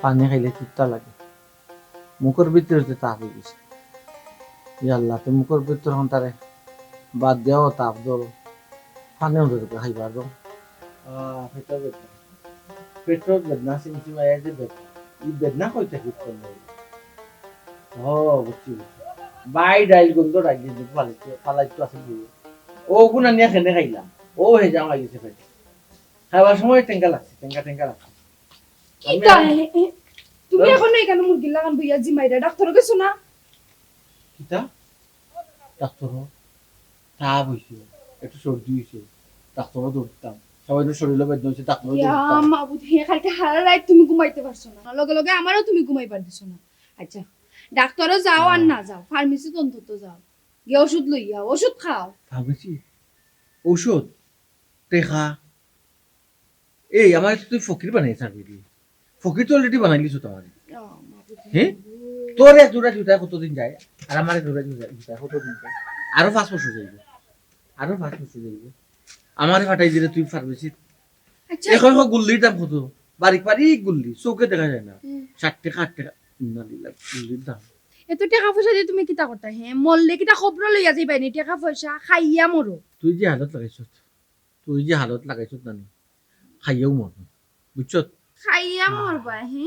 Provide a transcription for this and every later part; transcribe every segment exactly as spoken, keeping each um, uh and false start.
পানি খাইলে তিতা লাগে, মুখর ভিতরে তো তাপ অই গেছে। ইয়া আল্লাহ, তুমি মুখর ভিতরে অখন তারে বাদ দেও, তাপ ধরো, পানি অন্তত খাইবার দাও। আহ, পেটর বেদনা, পেটর বেদনা, চিমচিমাইয়া যে বেদনা, ই বেদনা কই থাকি উৎপন্ন অইল? ও, বুঝছি, বুঝছি। বাই ডাইল গন্ধ ডাইল গন্ধ ফালাইতো, ফালাইতো আছে বুঝি। ও গুনা নিয়া খেনে খাইলাম। ও হে জামা গেছে ভাই। খাবার সময় টেঙ্গা লাগছে, টেঙ্গা টেঙ্গা লাগছে। কিতা, এ, এ, তুমি অখন এখানো মুরগির লাখান বইয়া জিমাইরা, ডাক্তারো গেছো না? কিতা? ডাক্তারো? তাপ অইছে, একটু সর্দি অইছে, ডাক্তারো দৌড়তাম। সবাই তো শরীরও বেদনা অইছে, ডাক্তারো ইয়া দৌড়তাম। মাবুদ, হে কালকে হারা রাইত তুমি ঘুমাইতে পারছো না, লগে লগে আমারও তুমি ঘুমাইবার দিছো না। আচ্ছা, ডাক্তারো যাও আর না যাও, ফার্মেসিত অন্তত যাও, গিয়া ওষুধ লইয়া ওষুধ খাও। ফার্মেসি? ঔষধ? টেকা? এই, আমারে তো তুই ফকির বানাই ছাড়বি রে। ফকির তো already বানাইলিছস তো আমারে। হে? তোর এক জোড়া জুতায় কতদিন যায়? আর আমার এক জোড়া জুতা, জুতায় কতদিন যায়? আরো পাঁচ বছর যাইব। আরো পাঁচ বছর যাইব। আমারে ফাটাই দিলে তুই ফার্মেসিত। আচ্ছা। এখন হোক গুল্লির দাম কত? বারিক বারিক গুল্লি, চোখে দেখা যায় না। হুম। ষাট টাকা, আট টাকা। ইন্না লিল্লাহ, গুল্লির দাম। এত টেকা পয়সা দিয়া তুমি কিতা করতায়, হে? মরলে কিতা কবরো লইয়া যাইবায় নি টেকা পয়সা? খাইয়া মরো। তুই যে হালত লাগাইছস, তুই যে হালত লাগাইছস নানি, খাইয়াও মরবো, বুঝছস? খাইয়া মরবা, হে?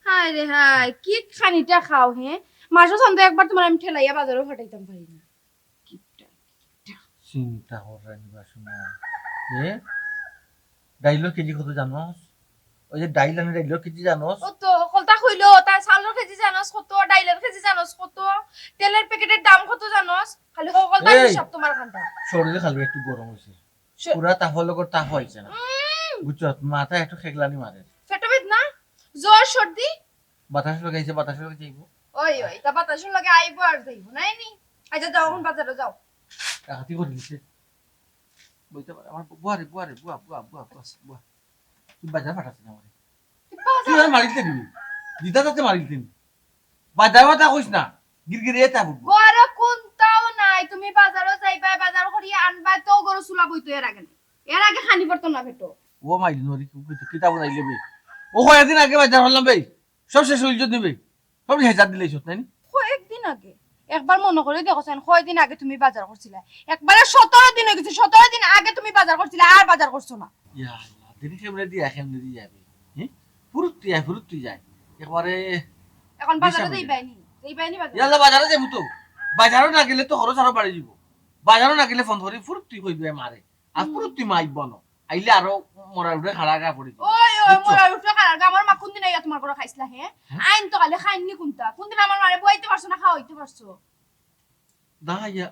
হায় রে হায়, কি খানিটা খাও, হে? মাসো চান্দে একবার তুমারে আমি ঠেলাইয়া বাজারো ফাটাইতাম পারি না। কিপটা, কিপটা। চিন্তা কর রানী বাসনা। এ? ডাইলর কেজি কত জানোস? ওই যে ডাইল আনে, ডাইলর কেজি জানোস? কত? হকলতা কইলো, তার চাউলর কেজি জানোস কত? ডাইলর কেজি জানোস কত? তেলর প্যাকেটের দাম কত জানোস? খালি হকলতা এই! হিসাব তুমার কান্দা। শরীর খালি একটু গরম অইছে। শ- পুরা তাপর লগর তাপ অইছে না। উম। বুঝছো? মাথা একটু খেগলানি মারে। পেটো বেদনা, জ্বর, সর্দি। বাতাস লাগাইছে, বাতাস লগে যাইব। ওই, ওই, তা বাতাসর লগে আইব আর যাইব, নায় নি? আচ্ছা, যাও, অখন বাজারো যাও। ডাকাতি করি দিছে। বইতে পারে, আমার বুয়া রে, বুয়া রে, বুয়া, বুয়া, বুয়া, বুয়া, বুয়া। তুই বাজার ফাটাস না আমারে। তুই বাজার তুই আর মারিতে দিবি। দিদা তাতে মারিতে নি। বাজার কথা কইস না। গিরগিরে এটা ফুটবো। ঘরে কুন্তাও নাই। তুমি বাজারো যাইবা, বাজার করিয়া আনবা, তো গরু চুলা বইতো এর আগে নাই। এর আগে খানি পড়তো না পেটো। ও মাইল নরি, কি, কি, কিতা বানাইলে বে? ও কয়েকদিন আগে বাজার করলাম বে। সব শেষ অইল যদি বে। সব হেজার দিলে সত নাই নি? কয়েকদিন আগে। একবার মনো করি দেখো চাইন, কয়দিন আগে তুমি বাজার করছিলা? একবারে সতেরো দিন অই গেছে, সতেরো দিন আগে তুমি বাজার করছিলা, আর বাজার করছো না। ইয়া আল্লাহ, দিন কেমনে দিয়া, কেমনে দিয়া যাবে? হুম? ফুরুত্তি যায়, ফুরুত্তি যায়। একবারে অখন বাজারো বিশাল অই যাইবায় নি? যাইবায় নি বাজারো? ইয়া আল্লাহ, বাজারো যাইমু তো। বাজারো না গেলে তো খরচ আরো বাড়ি যিব। বাজারো না গেলে ফোন করি ফুরুত্তি কইবে মারে। আর হুম। ফুরুত্তি মা আইব না। আইলে আরো মরার উপরে খাড়া গা পড়ি যিব। ওই, ওই, বুঝছো? মরার উপরে খাড়া গা। আমার মা কুনদিন আইয়া তুমার ঘরো খাইছলা, হে? হ্যাঁ? আইন তো খালি খাইননি কুনটা? কুনদিন আমার মারে বইতে পারছো না, খাওয়াইতে পারছো? না, ইয়া,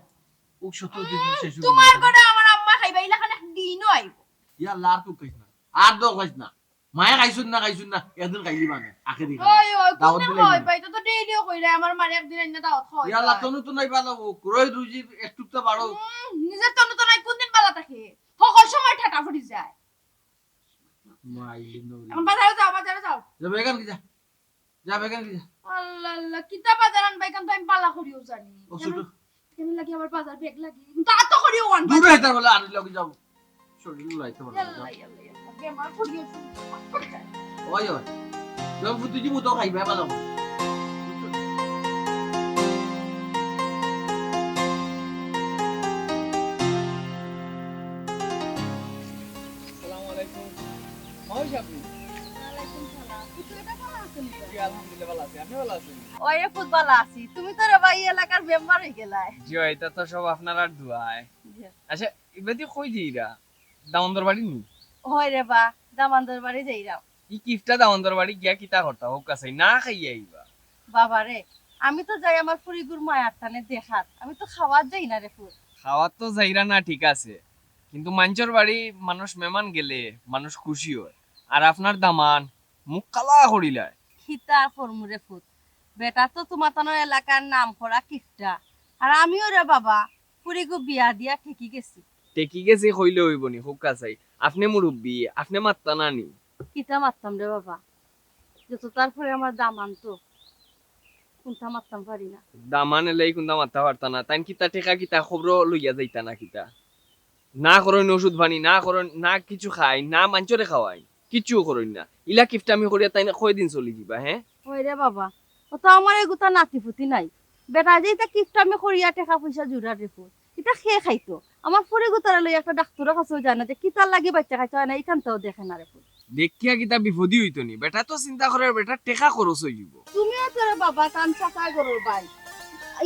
ও সতেরো দিন উম, শেষ অই তুমার গেল। ঘরো আমার আম্মা খাইবা, ইলাখান এক দিনও আইব। ইয়া আল্লাহ, আর তো খাইছ না। আর তো খাইছ না। মায়ে খাইছুন না, খাইছুন না। একদিন খাইলি মানে, আখেরি খাইলি। ওই, ওই, দাওয়াত কুনদিন দিলে খাওয়াই না। পাই? তো, তো ডেইলিও কইরা আমার মারে একদিন আইনা দাওয়াত খাওয়াই ইয়া আল্লাহ, পাই। তনু তো নাই ভালো হোক। রোজ রুজি এক টুকটা বাড়ো। উম, নিজের তনু তো নাই, কুনদিন বালা থাকে? হকল সময় ঠাটা ফুরি যায়। মাইলি নরি। অখন বাজারো যাও, বাজারো যাও। যা বেগান কি যা। যা বেগান কি যা। আল্লাহ, আল্লাহ, কিতা বাজার আনবায়, ইখান তো আমি বালা করিও জানি। ও ছোট। কেন, কেন লাগি আবার বাজার ব্যাগ লাগি? কিন্তু আত তো করিও আনবা। দূরে হেতা বলে আর লগে যাও। শরীর লাইতে পারো না। ইয়াল্লা, ইয়াল্লা, ইয়াল্লা, বেমার করিও। ওই, ওই। যখন ফুটি দিব তো খাইবা, বালা করে। আসসালামু আলাইকুম। মা, ওই যে আপনি। ওয়ালাইকুম সালাম। তুই তো এটা ভালা আছস নি? জি, আলহামদুলিল্লাহ, ভালা আছি। আপনি ভালা আছেন? ওই, এ খুব ভালা আছি। তুমি তো রে ভাই এই এলাকার মেম্বার অই গেলায়। জি, এটা তো সব আপনারার দোয়ায়। জি। আচ্ছা, ইবাদি কই যাইরা? দামান্দর বাড়ি নি? হয় রে বা, দামান্দর বাড়ি যাইরাম। ই কিফটা দামান্দর বাড়ি গিয়া কিতা করতা? হোক আছে, না খাইয়া আইবা। বাবা রে, আমি তো যাই আমার ফুরিগুর মায়ার টানে দেখাত, আমি তো খাওয়াত যাই না রে ফুত। খাওয়াত তো যাইরা না, ঠিক আছে, কিন্তু মানষর বাড়ি মানুষ মেমান গেলে মানুষ খুশি হয়, আর আপনার দামান মুখ কালা করিলায়। কিতা করমু রে ফুত, বেটা তো তুমার তানোর এলাকার নাম করা কিফটা, আর আমিও রে বাবা ফুরিগু বিয়া দিয়া ঠেকি গেছি। ঠেকি গেছি কইলে অইবো নি, হোক আছে, আপনে মুরব্বি, আপনে মাততা না নি? কিতা মাততাম রে বাবা, যত তার পরে আমার দামান তো, কুনতা মাততাম পারি না। দামান এলাই কুনতা মাততা পারতা না, তাইন কিতা টেকা কিতা কবরো লইয়া যাইতা না কিতা? না করইন ওষুধ পানি, না করইন, না কিছু খাইন, না মানষরে খাওয়াইন। কিচ্ছু করইন না। ইলা কিফটামি করিয়া তাইন কয়দিন চলি যিবা, হে? ওই রে বাবা, ও তো আমার এগুতা নাতিপুতি নাই। বেটা যে ইতা কিফটামি করিয়া টেকা পয়সা জুড়া রে ফুত, ইতা কে খাইতো? আমার ফুরি গুতারে লই একটা ডাক্তরর কাছেও যায় না, যে কিতার লাগি বাচ্চা খাইতো হয় না, ইখানটাও দেখে না রে ফুত। দেখিয়া কিতা বিপদই অইতো নি? বেটা তো চিন্তা করের, বেটা টেকা খরচ অই যিবো। তুমিও তো রে বাবা তান চাচা ঘরর ভাই,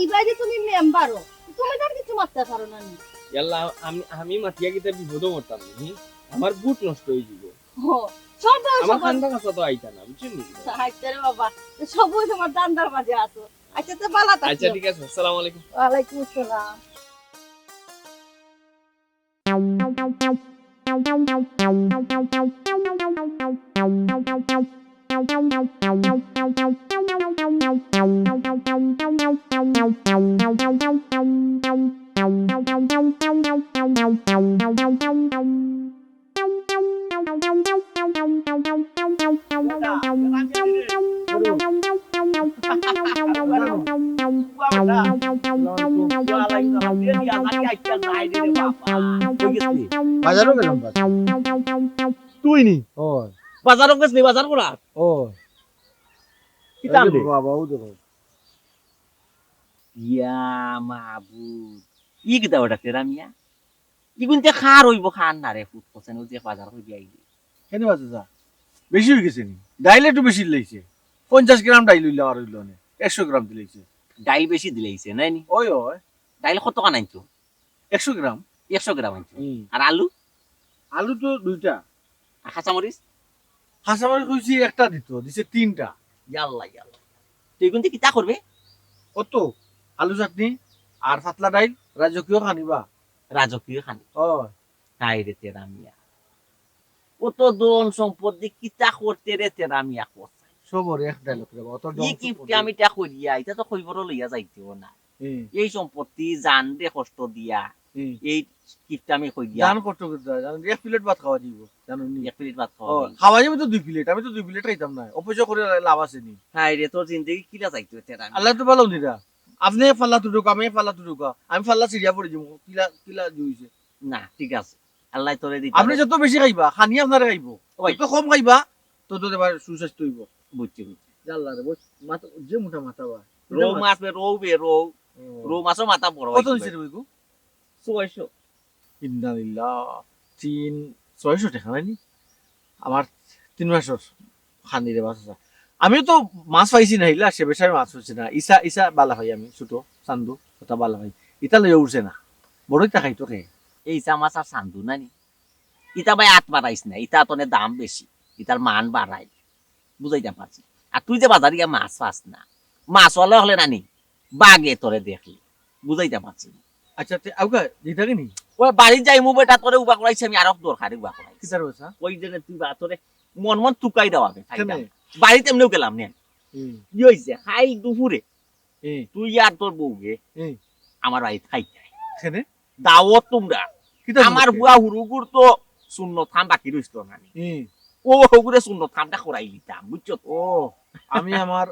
ইবাদি তুমি মেম্বারও, তুমি তার কিছু মাততায় পারো না নি? ইয়াল্লা, আমি, আমি মাতিয়া কিতা বিপদো পড়তাম নি? আমার ভোট নষ্ট অই যিবো। ও, সব আমার সব কান্দা কাছা তো আইতা না, বুঝছইন নি? আচ্ছা রে বাবা, তো সবই তোমার ধান্দার মাঝে আছো। আচ্ছা, তো ভালা থাকিও। আচ্ছা, ঠিক আছে, আসসালামু আলাইকুম। ওয়ালাইকুম আসসালাম। বাজারো গেলাম, বাজার। তুই নি? ও। বাজারো গেছনি, বাজার করা? ও। কিতা আনবে? বাবা, ও দেখো। ইয়া মাবুদ। ই কিতা ওটা, তেরা মিয়া? ইগুনতে খার অইবো, খার না রে, ফুট কছেন, ও যে বাজার করি আইলি। কেনে বা চাচা? বেশি অই গেছে নি? ডাইল একটু বেশি দিলাইছে। পঞ্চাশ গ্রাম ডাইল অইলে আর অইলো নে। একশো গ্রাম দিলাইছে। ডাইল বেশি দিলাইছে, নাই নি? ওই, ওই। ডাইল কত খান আনছো? একশো গ্রাম। একশো গ্রাম আনছো। হুম। আর আলু? আলু তো দুইটা। আর কাঁচামরিচ? কাঁচামরিচ কইছি একটা দিত, দিছে তিনটা। ইয়াল্লা, ইয়াল্লা। তো ইগুনতে কিতা করবে? কত? আলু চাটনি আর পাতলা ডাইল, রাজকীয় খানি বা। রাজকীয় খানি? ও। তাই রে তেরা মিয়া। কত ধন সম্পদ দি কিতা করতে রে তেরা মিয়া কসাই? সবর এক ডায়লগ রে বাবা, অত ধন ই সম্পদ কিফটা দি। আমি ইটা করিয়া, ইটা তো কইবরও লইয়া যাইতেও না। হুম। এই সম্পত্তি জান রে কষ্ট দিয়া, হুম। এই কিফটা আমি করিয়া। জান কষ্ট করতে হয়, জানো? এক প্লেট ভাত খাওয়া দিব, জানো নি? এক প্লেট ভাত খাওয়া ও, দিব। খাওয়া যাবে তো দুই প্লেট, আমি তো দুই প্লেট খাইতাম না, অপচয় করে লাভ আছে নি? হায় রে, তোর জিন্দেগি কিলা যাইতো তেরা মিয়া? আল্লাহ তো ভালো দিরা, আপনি ফাল্লা তুটুকা, আমি ফাল্লা তুটুকা, আমি ফাল্লা সিরিয়া পড়ে যাবো, কিলা, কিলা জুইছে? না, ঠিক আছে। আল্লাহ তোরে দিতা আপনি রে। যত বেশি খাইবা, খানি আপনারে খাইবো। ওই। যত কম খাইবা, তত তোমার সুস্বাস্থ্য হইব। বুঝছি, বুঝছি। যা আল্লাহ রে, বুঝ, মাথা, যে মোটা মাথা বা। রৌ মাছ বে, রৌ বে, রৌ। ও। রৌ মাছও মাথা বড় কত হইছে দিছে বে। রে ওইগু? ছয়শো। ইন্না লিল্লাহ। তিন, ছয়শো টাকা নাইনি? আমার তিন মাসর খানি রে বাস আছে। আমিও তো মাছ পাইছি না, ইলা সে বেশায় মাছ পাইছি না। ইসা, ইসা বালা পাই আমি, ছোট, চান্দু, ওটা বালা পাই। ইটা লইয়া উঠছে না। বড়ইটা খাইতো কে? এই ইসা মাছ আর চান্দু নানি? ইতা ভাই আত বাড়াইস না, ইতা তনে দাম বেশি, ইতার মান বাড়াই, বুঝাইতাম পারছি। আর তুই যে বাজারে গিয়া মাছ পাস না, মাছওয়ালা হলে নানি বাগে তোরে দেখলি, বুঝাইতাম পারছি। আচ্ছা, তে আউকা, দিতা কিনি? ওই বাড়ি যাইমু বেটা, তোরে উবা করাইছি আমি, আরো দরকারে উবা করাইছি। কিতার বেটা? ওই জন্য তুই বা তোরে মন মন তুকাই দেওয়া বে, খাই কেনে? দাম। বাড়িতে এমনিও গেলাম নে। হুম। কি হইছে? খাই দুপুরে। হুম। তুই আর তোর বউয়ে হুম। আমার বাড়িত খাইতে। কেনে? দাওয়াত তোমরা। কিতা আমার বলতে? ফুয়া হুরুগুর তো সুন্নত খাম বাকি রইছিল না নি। হুম। ও হুরুগুরে সুন্নত খামটা করাই দিতাম, বুঝছো তো? ও, আমি আমার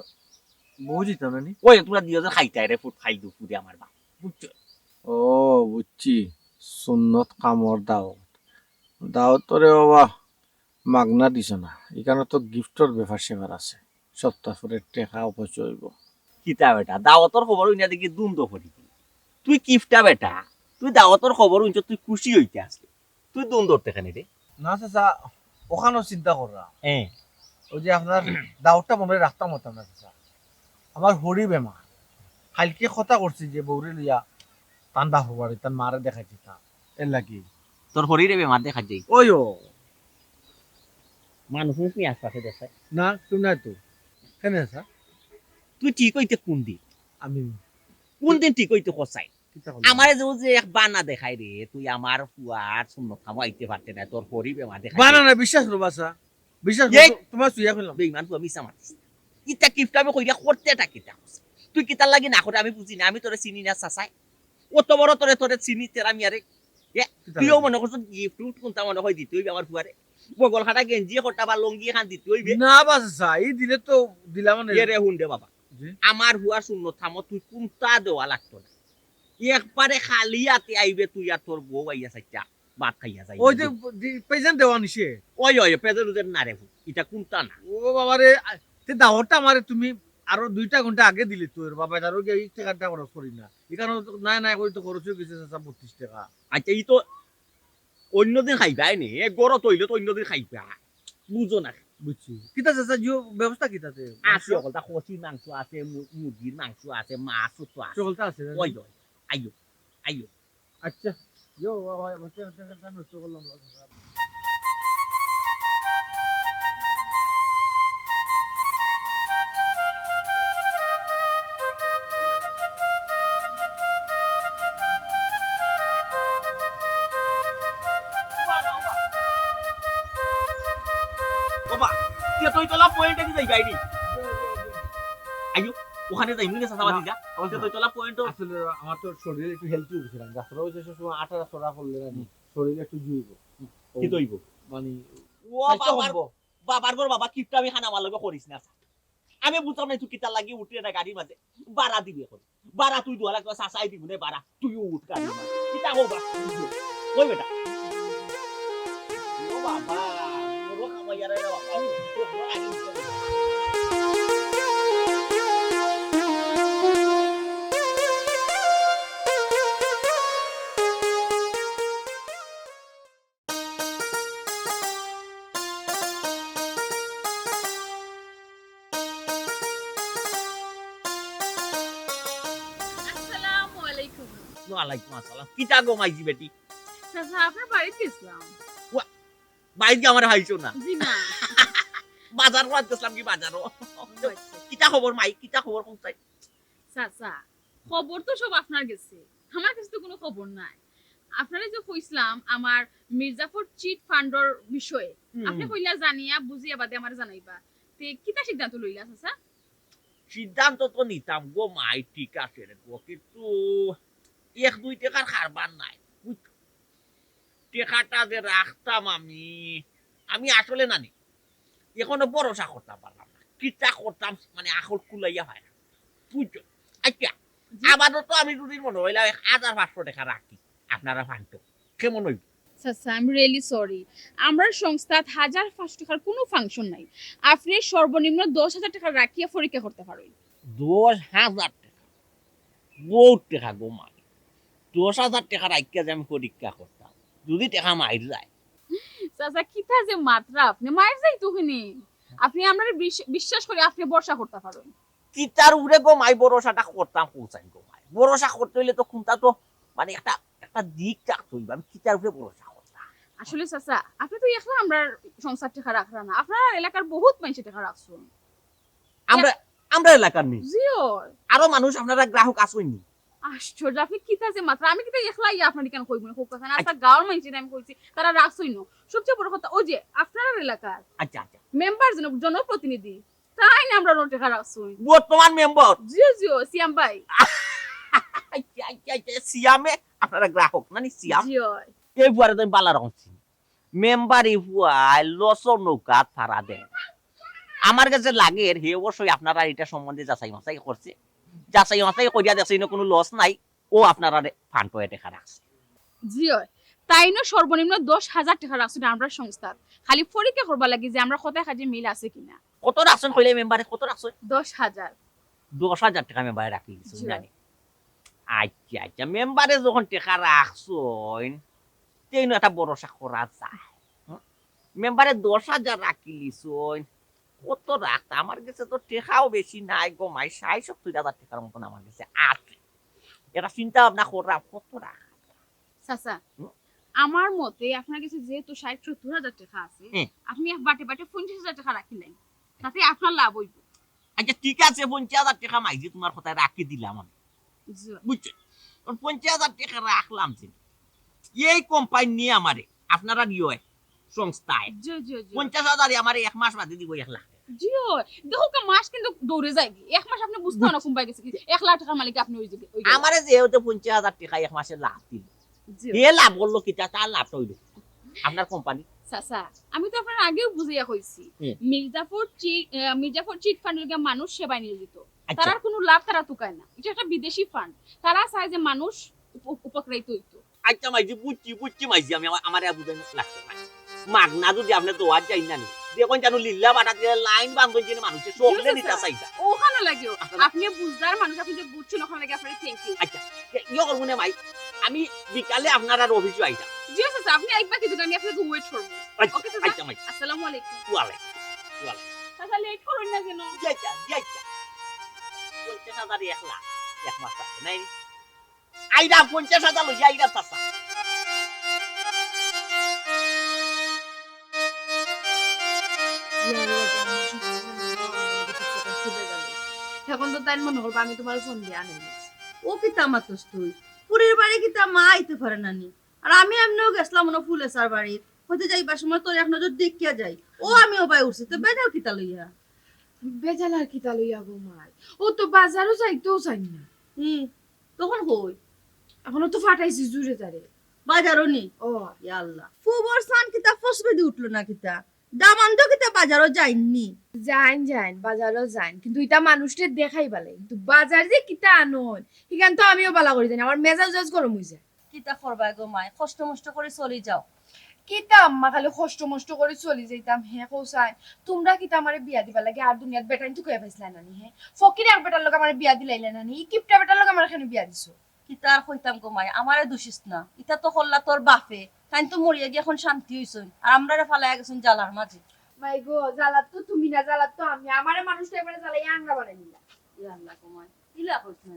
বউ দিতাম না নি? ওই তোমরা দুইজন খাইতায় রে, ফুট খাই দুপুরে আমার বাপ, বুঝছো? ও, বুঝছি। সুন্নত খামর দাওয়াত। দাওয়াত তো রে বাবা, মাগনা দিছ না, ইখানো তো গিফটর ব্যাপার স্যাপার আছে, সপ্তাহ পরে টেকা অপচয় অইব। কিতা বেটা, দাওয়াতর খবর হুনিয়া দেখি দুম দো পড়ি গেল। তুই কিফটা বেটা, তুই দাওয়াতর খবর হুনছস, তুই খুশি অইতে আসলে, তুই দুম দরতে কেনে রে? না চাচা, ওখানো চিন্তা কররা। হ্যাঁ। ওই যে আপনার দাওয়াতটা মনে রাখতাম হতাম না চাচা, আমার হরি বেমার, কালকে কথা করছি যে বউরে লইয়া তান বাপর বাড়ি, তান মারে দেখাইতে তা। এর লাগি। তোর হরিরে বেমার দেখা যাই। ওই ও। মানুষ মানুষ নি আশপাশে দেখায়। না, কেউ নাই তো। কেনে স্যার? তুই ঠিক অইতে কোন দিন? আমি কোন দিন ঠিক অইতে কসাই? কিতা করলাম? আমারে যে, যে এক বানা দেখাই রে, তুই আমার ফুয়ার সুন্নত খামো আইতে পারতে না, তোর হরি বেমার দেখাই বানা রে। না, বিশ্বাস করো বাসা। বিশ্বাস এই করো, তোমার সুইয়া ফেললাম। বেইমান, তুই মিছা মাতিস। ইতা কিফটা আমি কইরা করতে এটা কিতা? তুই কিতার লাগি না করে আমি বুঝি না, আমি তোরে চিনি না চাচাই। অত বড় তোরে, তোরে চিনি তেরা মিয়ারে। এ, কিতা তুইও লাগে? মনে করছস গিফট উফট কোনটা মনে হয় দিতে অইবে আমার ফুয়ারে? বগল কাটা গেঞ্জি একটা বা লুঙ্গি এখান দিতে অইবে। না বাসা, এই দিলে তো দিলাম মানে। এ রে হুন দে বাবা। জি। আমার ফুয়ার সুন্নত খামো তুই কোনটা দেওয়া লাগতো না। একবারে খালি হাতে আইবে তুই আর তোর বউ আইয়া চাইটা। ভাত খাইয়া যাই। ওই যে দি- প্রেজেন্ট দেওয়া নিষেধ। ওই ওই, প্রেজেন্ট উজেন্ট না রে, ইটা কুনটা না। ও বাবা রে, আ, তে দাওয়াতটা আমারে তুমি আরো দুইটা ঘন্টা আগে দিলে তো, এর বাবা, আরো গিয়া এই টাকাটা খরচ করি না। এখানে তো নাই নাই করি তো খরচ হয়ে গেছে চাচা বত্রিশ টাকা। আচ্ছা, ই তো অন্যদিন খাইবায় নি, এ গরত অইলে তো অন্যদিন খাইবা, বুঝো না। বুঝছি। কিতা চাচা, জিও ব্যবস্থা কিতাতে? আছে, অকলতা খাসির মাংস আছে, মু- মুরগির মাংস আছে, মাছও তো আছে। সকলটা আছে না? ওই ওই, আইও, আইও। আচ্ছা। ইয়ো, বাবা, বাচ্চা, বাচ্চা, বাচ্চা, নষ্ট করলাম, বাবা। বাবা, তেতইতলা পয়েন্টে কি যাইবায় নি? আইও, ওখানে যাই, মিনে চাচা বাদি যা। তেতইতলা পয়েন্ট। আসলে আমার তো শরীরে একটু হেলদি অইছে না, যাত্রা অইছে সবসময় আটা চড়া করলে না, শরীরে একটু জুইব। কি দইব? মানে ও বাবার, বাবার ঘর বাবা, কিপটা আমি খানা আমার লগে করিস না। আমি বুঝলাম না তুই কিতার লাগি উঠে না গাড়ির মাঝে ভাড়া দিবি এখন। ভাড়া তুই দুয়া লাগবে, চাচাই দিব না ভাড়া, তুইও উঠ গাড়ির মাঝে। কিতা হো বাবা? ওই বেটা। ও বাবা, বড় কামাইয়ারে রে বাবা। আসসালামু আলাইকুম। ওয়ালাইকুম আসসালাম। কিতা গো মাইজি বেটি? চাচা, আপনার বাড়িত গেছিলাম। বাড়িত গিয়া আমারে পাইছো না? জি না। বাজার করাত গেছিলাম কি বাজারও। কিতা খবর মাই? কিতা খবর কোন চাই? চাচা, খবর তো সব আপনার গেছে, আমার কাছে তো কোনো খবর নাই। আপনারে যে কইছিলাম আমার মির্জাফর চিট ফান্ডর বিষয়ে, হুম। আপনি কইলা জানিয়া বুঝিয়া বাদে আমারে জানাইবা। তে কিতা সিদ্ধান্ত লইলা চাচা? সিদ্ধান্ত তো নিতাম গো মাই, ঠিক আছে রে গো, কিন্তু এক দুই টেকার কারবার নাই, বুঝছো? টেকাটা যে রাখতাম আমি, আমি আসলে নানি এখনো ভরসা করতাম পারলাম না, কিতা করতাম মানে আকল কুলাইয়া হয় না, বুঝছো? আচ্ছা, জি। আপাতত আমি যদি মনে হইলাম এক হাজার পাঁচশো টেকা রাখি আপনারা ফান্ডো, কেমন হইব? চাচা, I'm really sorry, আমরার সংস্থাত হাজার পাঁচশো টেকার কোনো ফাংশন নাই। আপনি সর্বনিম্ন দশ হাজার টেকা রাখিয়া পরীক্ষা করতা পারইন। দশ হাজার টেকা, বউত টেকা গো মাই। দশ হাজার টেকা রাখিয়া যে আমি পরীক্ষা করতাম, যদি টেকা মাইর যায়। চাচা, কিতা যে মাতরা আপনি, মাইর যাইতো কিনি? আপনি আমরারে বিশ-, বিশ্বাস করি আপনি ভরসা করতা পারইন। কিতার উপরে গো মাই ভরসাটা করতাম, কোথায় গো মাই? ভরসা করতে হইলে তো কোনটা তো মানে একটা, একটা দিক থাকতে হইব, আমি কিতার উপরে ভরসা করতাম? আসলে চাচা, আপনি তো একলা আমরার সংস্থার টেকা রাখরা না, আপনার এলাকার বহুত মানুষে টেকা রাখছইন। আমরা, আমরা এলাকার নি? জিও। আরো মানুষ আপনারা গ্রাহক আছইন নি? আশ্চর্য, আপনি কিতা যে মাতরা, আমি কিতা একলা ইয়া আপনার কেন কইব না, হোক কথা না, আচ্ছা, গাঁওর মানুষে আমি কইছি, তারা রাখছইন না। সবচেয়ে বড় কথা, ওই যে আপনার এলাকার আচ্ছা, আচ্ছা। মেম্বার জন-, জনপ্রতিনিধি, তাইন আমরার টেকা রাখছইন। বর্তমান মেম্বার? জিও, জিও, সিয়াম ভাই। আচ্ছা, আচ্ছা, আচ্ছা, সিয়ামে আপনারা গ্রাহক, না নি সিয়াম? জিও। এই বুয়ারে তো আমি বালা রকম চিনি। মেম্বারি বুয়ায় লসর নৌকাত ফাড়া দেয়। আমার কাছে লাগে এর, হে অবশ্যই আপনারা এটা সম্বন্ধে যাচাই মাচাই করছে। যাচাই মাচাই করিয়া দেখছে, ইনো কোনো লস নাই, ও আপনারা ফান্ডো টেকা রাখছে। জিও, তাইনও সর্বনিম্ন দশ হাজার টেকা রাখছইন আমরার সংস্থাত। খালি পরীক্ষা করবার লাগি যে আমরার কথায় কাজে মিল আছে কিনা। কত রাখছইন কইলে মেম্বারে, কত রাখছইন? দশ হাজার। দশ হাজার টেকা মেম্বারে রাখি দিছইন, জি। জানি। আচ্ছা, আচ্ছা, মেম্বারে যখন টেকা রাখছইন, তেইন একটা ভরসা করা যায়। হুম? মেম্বারে দশ হাজার রাখি দিছইন, কত রাখতা? আমার কাছে তো টেকাও বেশি নাই গো মাই, ষাট সত্তর হাজার টেকার মতন আমার কাছে আছে। এটা চিন্তা ভাবনা করলাম, কত রাখা? চাচা, হুম? আমার মতে আপনার কাছে যেহেতু ষাট সত্তর হাজার টেকা আছে, হুম। আপনি এক বাটে বাটে পঞ্চাশ হাজার টেকা রাখিলেন, তাতে আপনার লাভ হইব। আচ্ছা, ঠিক আছে, পঞ্চাশ হাজার টেকা মাইজি তোমার কথায় রাখি দিলাম আমি, জি। বুঝছো? ওর পঞ্চাশ হাজার টেকা রাখলাম যে, এই কোম্পানি নিয়ে আমারে, আপনারা নিয়ে হয় সংস্থায়, জি, জি, জি। পঞ্চাশ হাজারে আমারে এক মাস বাদে দিব এক লাখ টেকা। জি, ও, দেখো কা মাস কিন্তু দৌড়ে যায় কি? এক মাস আপনি বুঝতে না কোম্পানি গেছে কি? এক লাখ টেকার মালিক আপনি ওই যে, ওই যে। আমারে যেহেতু পঞ্চাশ হাজার টেকা এক মাসে লাভ দিল, জি। হে লাভ করলো কিতা? তার লাভটা হইল আপনার কোম্পানি। চাচা, আমি তো আপনার আগেও বুঝাইয়া কইছি, হুম। মির্জাফর চিট, আহ, মির্জাফর চিট ফান্ড হইল গিয়া মানুষ সেবায় নিয়োজিত। আচ্ছা। তারার কোনো লাভ তারা তুকায় না, এটা একটা বিদেশি ফান্ড। তারা চায় যে মানুষ উপ-, উপকৃত হইতো। আচ্ছা মাইজি, বুঝছি, বুঝছি মাইজি, আমি আমার, আমারে আর বুঝাইন লাগতো না। মাগনা যদি আপনে দোয়াত যাইন না নি, দেখইন জানো লিল্লা বাটা দিয়া লাইন বান্ধন যিনি মানুষে সকলে নিতা চাইতা। ওখানে লাগিও। আচ্ছা। আপনি বুঝদার মানুষ, আপনি যে বুঝছেন, ওখানে লাগে আপনার থ্যাংক ইউ। আচ্ছা, ইয়ে করবো না মাই, আমি বিকালে আপনার আর অফিসে আইতাম। জি চাচা, আপনি আইবা কিন্তু আমি আপনাকে ওয়েট করবো। আচ্ছা, ওকে চাচা। আচ্ছা মাই। আসসালামু আলাইকুম। ওয়ালাইকুম, ওয়ালাইকুম। চাচা, লেট করুন না যেন। জি আচ্ছা, জি আচ্ছা। পঞ্চাশ হাজার এক লাখ, এক মাস আছে, নাই? আইরা পঞ্চাশ হাজার লইয়া আইরা চাচা। এখন তো তাই মনে করবো আমি তোমার ফোন দিয়ে আনি। ও কিতা মাতস তুই? পুরীর বাড়ি কিতা মা আইতে পারে না নি? আর আমি এমনিও গেছিলাম মনে ফুলেসার বাড়ি, হইতে যাইবার সময় তোর এক নজর দেখিয়া যাই। ও আমি ও বাই উঠছি, তো বেজাল কিতা লইয়া? বেজাল আর কিতা লইয়া গো মাই? ও তো বাজারও যাইতেও চাই না। হুম, তখন কই? এখনো তো ফাটাইছি জুরে তারে। বাজারও নি? ও। ইয়া আল্লাহ। ফুবর সান কিতা ফসবে দি উঠলো না কিতা? দামান্দ কিতা বাজারও যাইননি? যাইন, যাইন, বাজারও যাইন। কিন্তু ইতা মানুষরে দেখাই বালাই। কিন্তু বাজার যে কিতা আনইন, হিখান তো আমিও বালা করি জানি। আমার মেজাজ উজাজ গরম অই যায়। কিতা করবা গো মাই? কষ্ট মষ্ট করি চলি যাও। কিতা আম্মা, খালি কষ্ট মষ্ট করি চলি যাইতাম, হে কও চাই। তুমরা কিতা আমারে বিয়া দিবার লাগি আর দুনিয়াত বেটাইন তুকাইয়া পাইছলায় না নি, হে? ফকির এক বেটার লগে আমারে বিয়া দিলাইলায় না নি? ই কিপটা বেটার লগে আমারে কেনে বিয়া দিছো? কিতা আর কইতাম গো মাই, আমারে দুষিস না। ইতা তো করলা তোর বাফে। তাইন তো মরিয়া গিয়া এখন শান্তি অইছইন। আর আমরারে ফালাইয়া গেছইন জ্বালার মাঝে। মাই গো, জ্বালাত তো তুমি না, জ্বালাত তো আমি। আমারে মানুষটা এবারে জ্বালাইয়া আংরা বানাই দিলা। ইয়া আল্লাহ গো মাই, ইলা কইস না।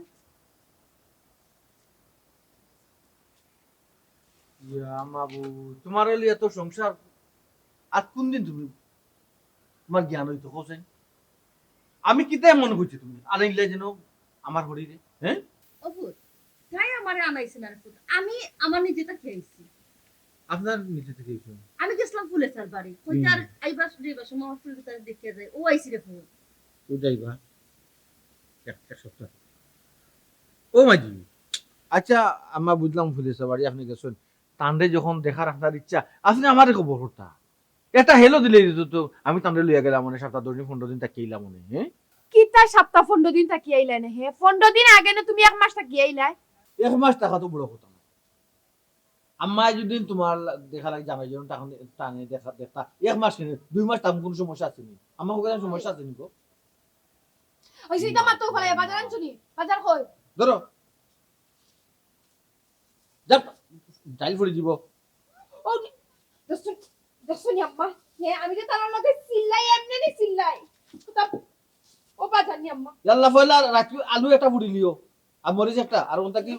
ইয়া মাবুদ, তুমারে লইয়া তো সংসার। আর কুনদিন তুমি, তুমার জ্ঞান অইতো, কও চাই? আমি কিতা এমন কইছি তুমি আনাইলা যেন আমার হরিরে, হ্যাঁ? ও পুত, তাই আমারে আনাইছে না রে পুত, আমি আমার নিজে থাকি আইছি। আপনার নিজে থাকি আইছেন? আমি গেছিলাম ফুলেসার বাড়ি, কইতে আর হুম। আইবার, যাইবার সময় আমার ফুলেসার দেখিয়া যাই, ও আইছি রে পুত। ও যাইবা? এক, এক সপ্তাহ। ও মাইজি, আচ্ছা, আম্মা বুঝলাম ফুলেসার বাড়ি আপনি গেছেন, তানরে যখন দেখার আপনার ইচ্ছা, আপনি আমারে খবর করতা। একটা hello দিলে দিত তো, আমি তানরে লইয়া গেলাম, মানে, সপ্তাহ দশ দিন, পনেরো দিন থাকি আইলাম, মানে, হ্যাঁ? কিতা সপ্তাহ পনেরো দিন থাকি আইলায় না, হে? পনেরো দিন আগে না তুমি এক মাস থাকি আইলায়? এক মাস থাকা তো বড় কথা না। আম্মা যদি তুমার লা-, দেখা লাগে জামাই যখন তখন তানে দেখা, দেখতা, এক মাস কেনে, দুই মাস থাকমু, কুনু সমস্যা আছে নি? আম্মা, কইলাম সমস্যা আছে নি গো? ওই যে ইতা মাত্র ফালাইয়া বাজার আনছো নি? বাজার কই? ধরো। যা, ডাইল ফুরি দিব। ও, দেখছো, দেখছো নি আম্মা? হে, আমি যে তার লগে চিল্লাই, এমনি নি চিল্লাই। কোথা, ও বাজার নি আম্মা। ইয়াল্লা, পয়লা রাখি আলু একটা ফুরি লিও। আর মরিচ একটা, আর ওনটা কি?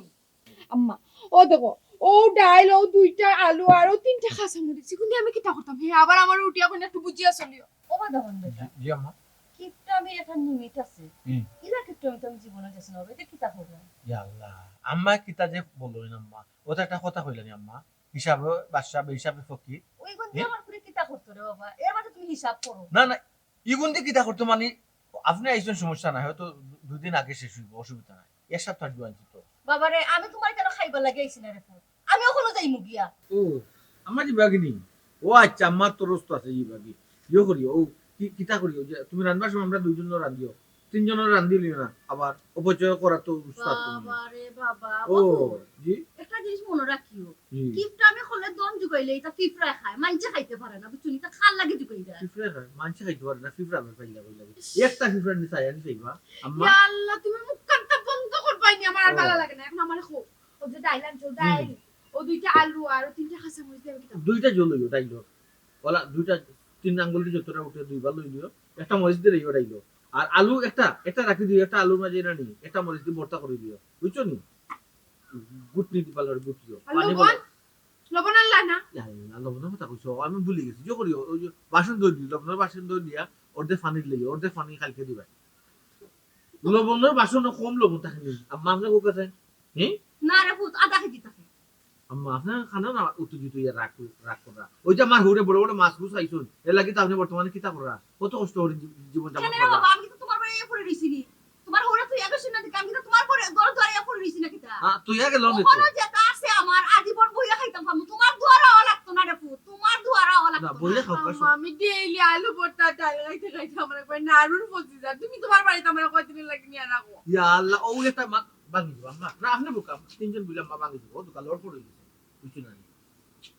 আম্মা, ও দেখো, ও ডাইল, ও দুইটা আলু, আর ও তিনটা কাঁচা মরিচ। এখন আমি কিতা করতাম? হে, আবার আমার উঠিয়া এখন একটু বুঝিয়া চলিও। ও বাবা, দামান বেটা। জি, জি আম্মা। কিপটা আমি একটা নিমিত আছে। হুম। ইলা কিপটা আমি তো আমি জীবনে গেছি না, এটা কিতা করবো? ইয়া আল্লাহ, আম্মা কিতা যে বলইন আম্মা, ও তো একটা কথা কইলা নি আম্মা, হিসাবে বাদশা, বেহিসাবে ফকির। ওই গন্ধে হুম? আমার করে কিতা করতো রে বাবা? এর মাঝে তুমি হিসাব করো। না, না, ইগুন দিয়ে কিতা করতো মানে, আপনি আইছেন সমস্যা নাই, হয়তো দু-, দুদিন আগে শেষ হইব, অসুবিধা নাই, এক সপ্তাহ জুয়ান ছিল। বাবা রে, আমি তোমার কেন খাইবার লাগি আইছি না রে পুত? আমি ওখানে যাইমু গিয়া। ও, আমার যে বাগিনী, ও আচ্ছা, আমার তো রোস্ত আছে এই বাগি। ইয়ে করিও, ও কি, কিতা করিও, যে তুমি রান্নার সময় আমরা দুইজন রান্ধিও, তিনজন রান্ধিলিও না, আবার অপচয় করা তো উস্তাদ তুমি। বাবা রে বাবা, ও, ও তো জি। একটা জিনিস মনে রাখিও, হুম। কিপটা আমি খলে দম জুগাইলে এটা ফিফড়ায় খায়, মানষে খাইতে পারে না, বুঝছো নি? এটা খার লাগি জুগাই দেয়। ফিফড়ায় খায়, মানষে খাইতে পারে না, ফিফড়া আমার পাইলা কইলা। ইস। একটা ফিফড়া নি চাই, আমি চাইবা। আম্মা। ইয়া আল্লাহ, তুমি মুখ কানটা বন্ধ করবাই নি, আমার আর ও। ভালো লাগে না। এখন আমারে কো, ও যে ডাইল আনছো, হুম। ডাইল, ও দুইটা আলু আর ও তিনটা কাঁচা মরিচ দিয়ে আমি কিতা দুইটা জল হইব, ডাইল। ওলা দুইটা, তিন আঙ্গুল দিয়ে যতটা উঠে দুইবার লই লিও, একটা মরিচ দিয়ে লইও ডাইল। আর আলু একটা, একটা রাখি দিও, একটা আলুর মাঝে রানি, একটা মরিচ দিয়ে ভর্তা করে দিও, বুঝছো নি? গুটনি দিবা লড়ে গুটিও। আর পানি লবণ? বলো। লবণ আনলা না? ইয়া আল্লাহ, লবণের কথা কইছো, আমি ভুলে গেছি। যে করিও, ওই যে বাসন ধুই দিও, লবণের বাসন ধুই দিয়া, অর্ধেক পানি দিলে, অর্ধেক পানি কালকে দিবা। লবণের বাসন কম লবণ থাকে নি। আম্মা, আপনি কোথায়? হ্যাঁ? না রে পুত, আধা কেজি থাকে। আম্মা, আপনার খানা না উত্তেজিত ইয়া রাগ, রাগ করা। ওই যে আমার হুড়ে বড় বড় মাছ গুছ খাইছুন, এর লাগি তো আপনি বর্তমানে কিতা করা? কত কষ্ট করে জী-, জীবন যাপন কেন রে করা। বাবা, আমি কিন্তু তোমার বাড়ি এ পড়ে রইছি নি। তোমার হরে তুই আগে শুনে দিতে, আমি কিন্তু তোমার পরে ঘর দুয়ারে পড়ে রইছি না কিতা? হ্যাঁ, তুই আগে লন ওখানে দিতে। যেটা আছে আমার আজীবন বইয়া খাইতাম পারমু। তোমার দুয়ারা আওয়া লাগতো না রে পুত, তোমার দুয়ারা আওয়া না, লাগতো না। বইয়া খাও, খাও। আম্মা, আমি ডেইলি আলু ভর্তা ডাল খাইতে খাইতে আমার একবার নাড়ুর পচি যায়। তুমি তোমার বাড়িতে আমার কয়দিনের লাগি নিয়ে রাখো। ইয়া আল্লাহ, ও একটা মা-, ভাঙি দিব, আম্মা। না, আপনি বোকা, তিনজন বুঝলাম, মা ভাঙি দিব। ও দোকান লড় পড়ে গেছে। বুঝছো না?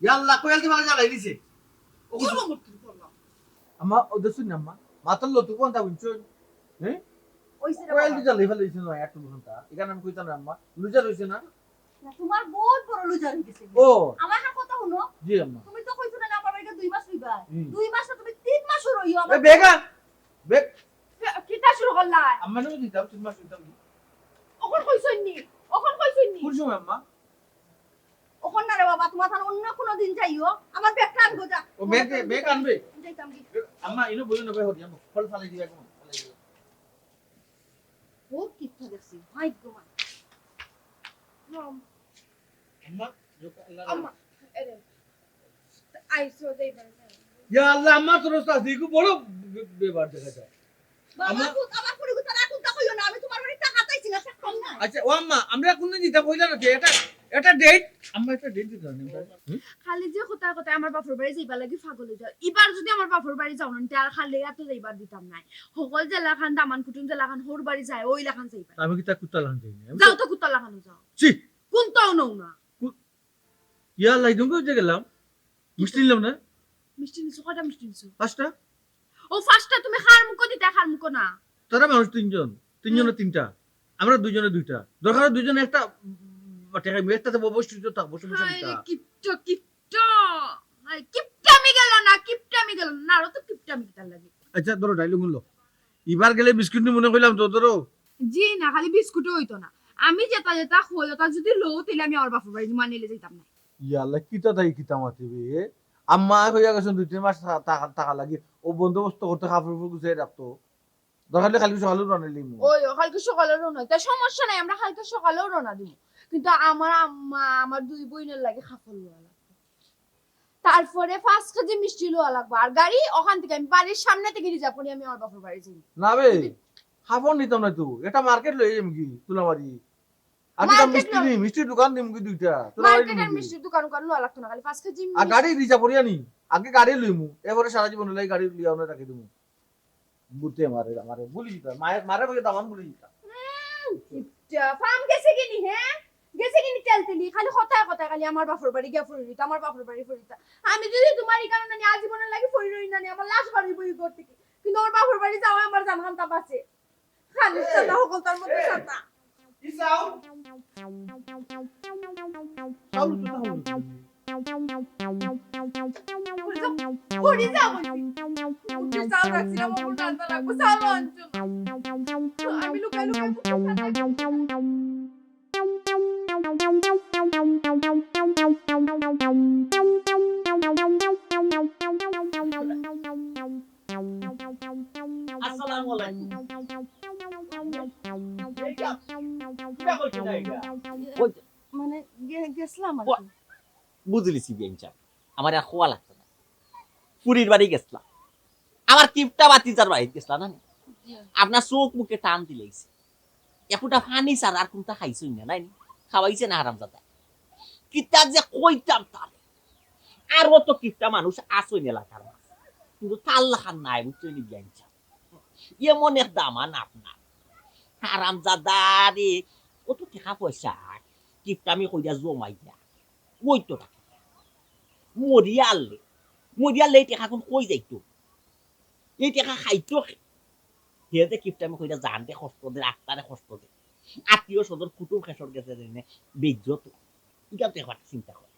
ইয়া আল্লাহ, কোয়েল দি মারা জ্বালাই দিছে। ও কি কিছু খবর তুই করলাম? আম্মা, ও দেখছইন না আম্মা? মাথার লতু কোনটা বুঝছইন? হ্যাঁ? ওই সেটা কোয়েল দি বাবা। জ্বালাই ফেলে দিছে না, একটু ঘন্টা। এখানে আমি কইতাম না আম্মা, লুজার হইছে না? না, তোমার বহুত বড় লুজার হয়ে গেছে। ও। আমার একটা কথা শুনো। জি আম্মা। তুমি তো কইছো না, না, আমার বাড়িতে দুই মাস রইবা। হুম। দুই মাস না, তুমি তিন মাসও রইও এ, আমার। বেগা, বেগ। কিতা শুরু করলা? আম্মা, আমি দিতাম, তিন মাস দিতাম। ওখন কইছইন নি? ওখন কইছইন নি? কোন সময় আম্মা? ওখন না রে বাবা, তোমার তাহলে অন্য কোনো দিন যাইও। আমার ব্যাগটা আনবো যা। ও ব্যাগ দে, ব্যাগ আনবে। যাইতাম কি? আম্মা, ইনো বইও না, ভাই, হরিয়া, ফল ফালাই দিবা এখন, ফালাই দিবা। ও কিচ্ছা দেখছি, ভাগ্যবান। আম্মা, আম্মা, এরে, আইসো যাইবার না। ইয়া আল্লাহ, আম্মা তোর ওস্তাদ, দেখো বড় বে-, ব্যাপার দেখা যায়। বাবা, আমার কুত-, আমার ফুড়ি কুতারা কুন্তা কইও না, আমি তোমার বাড়ি টাকা চাইছি না, সে কম না। আচ্ছা, ও আম্মা, আমরা কোনদিন দিতা কইলা না যে এটা, এটা ডেট, আম্মা একটা ডেট দিতে হবে। হুম? খালি যে কথা কথা আমার বাপর বাড়ি যাইবার লাগি পাগল হয়ে যাও। এবার যদি আমার বাপর বাড়ি যাও না, তে আর খালি এত যাইবার দিতাম নাই। হকল যেলাখান দামান কুটুম যেলাখান হউর বাড়ি যায়, ওই লাখান যাইবা। আমি কি তা কুত্তা লাখান যাই না? আমি যাও তো তো কুত্তা লাখানো যাও। ছি! কুন্তাও নও না। কু-, ইয়া আল্লাহ, ইদুম করে যে গেলাম। মিষ্টি নিলাম না? মিষ্টি নিছো? কয়টা মিষ্টি নিছো? পাঁচটা। ও পাঁচটা তুমি খার মুখো দিতা, খার মুখো না। তারা মানুষ তিনজন, তিনজনে হ্যাঁ। তিনটা, আমরা দুইজনে দুইটা। দরকার হয় দুইজনে একটা, উম, বাটি খাইমু, একটাতে ববস তুই তো থাকবো, সমস্যা হায় নেই রে, তা। কিপটা, কিপটা। হায়, কিপটামি গেল না, কিপটামি গেল না। আরো তো কিপটামি কিতার লাগে। আচ্ছা, ধরো, ডাইলগ শুনলো। এবার গেলে বিস্কুট নিয়ে মনে কইলাম তো, ধরো। জি না, খালি বিস্কুটও হইতো না। আমি যেটা যেটা হই, ওটা যদি লও, তাহলে আমি আমার বাপর বাড়ি মানিলে যাইতাম না। ইয়াল্লা, কিতা তাই কিতা মাতিবে? আম্মা হইয়া গেছেন দুই তিন মাস থা-, থাকা, থাকা লাগি। ও বন্দোবস্ত করতে কাপড় উপর গুছিয়ে রাখতো। দরকার হলে কালকে সকালেও রওনা দিমু। ওই, ও কালকে সকালে রওনা। তা সমস্যা নাই, আমরা কালকে সকালেও রওনা দিমু। কিন্তু আমার আম্মা, আমার দুই বইনের লাগি কাপড় লওয়া লাগবে। তারপরে পাঁচ কেজি মিষ্টি লওয়া লাগবে। আর গাড়ি ওখান থেকে আমি বাড়ির সামনে থেকে রিজার্ভ করি, আমি আমার বাপর বাড়ি যাই। না বে, যদি কাপড় নিতাম না তো। এটা মার্কেট লই যাইমু কি, তুলামারি? আর কি দাম মার্কেট মিষ্টি লই নি? মিষ্টির দোকান দিমু কি দুইটা? তুলামারি মার্কেট আর নিমু কি? মিষ্টির দোকান ওখান লওয়া লাগতো না, খালি পাঁচ কেজি আর মিষ্টি। গাড়ি রিজার্ভ করিয়া নি? আগে গাড়ি লইমু, এবারে সারা জীবন লই গাড়ি লইয়া আমরা রাখি দিমু। বুতে মারে, মারে, ভুলি দিতা। মারে, মারে বলে দামান ভুলি দিতা। হুম, কিপটা। ফার্ম গেছে কিনি, হ্যাঁ? গেছে কিনি তেল তেলি? খালি কথায় কথায় খালি আমার বাপর বাড়ি গিয়া পড়ি রইতা, আমার বাপর বাড়ি পড়ি রইতা। আমি যদি তোমার এই কারণে নিয়ে আজীবনের লাগি পড়ি রই না নি, আমার লাশ বাড়ি বই ঘর থেকে। কিন্তু আমার বাপর বাড়ি যাওয়া আমার জানখান তা বাঁচে। খালি এই, সাদা হকল তার মধ্যে এই, সাদা। কি চাও? চাউল তো তাও হলো। পড়ি যাও, পড়ি যাও বলছি। উঠে চাউল রাখছি না, আমার রান্না লাগবো, চাউল আনছো না। আমি লুকাই লুকাই মুখে সাদা। আসসালামু আলাইকুম। এই যে, কিবা কইছে না এটা? ওই যে, মানে, গে-, গেছিলাম আর কি। বুঝলিছি বিয়াইন সাব, আমার আর খোয়া লাগতো না। ফুরির বাড়ি গেছিলাম, আমার কিপটা বাতিজার বাড়িত গেছিলাম না নি? জি। আপনার চোখ মুখে টান দিলাইছে। একুটা পানি ছাড়া আর কুন্তা খাইছইন না, নাই নি? খাওয়াইছে না হারামজাদা। কিতা যে কইতাম তারে। আরো তো কিপটা মানুষ আছইন এলাকার মাঝে, কিন্তু তার লাখান নাই, বুঝছইন নি বিয়াইন সাব? এমন এক দামান আপনার। হারামজাদা রে, কত টেকা পয়সা কিপটামি কইরা জমাইয়া। ওই তো টাকা। মরিয়ালে, মরিয়ালে এই টেকা কোন কই যাইতো? এই টেকা খাইতো কে? হে যে কিপটামি কইরা জানরে কষ্ট দে, আত্মারে কষ্ট দে। আত্মীয় স্বজন কুটুম খেসর গেছে জেনে বেইজ্জত। ইটা তো একবার চিন্তা করে।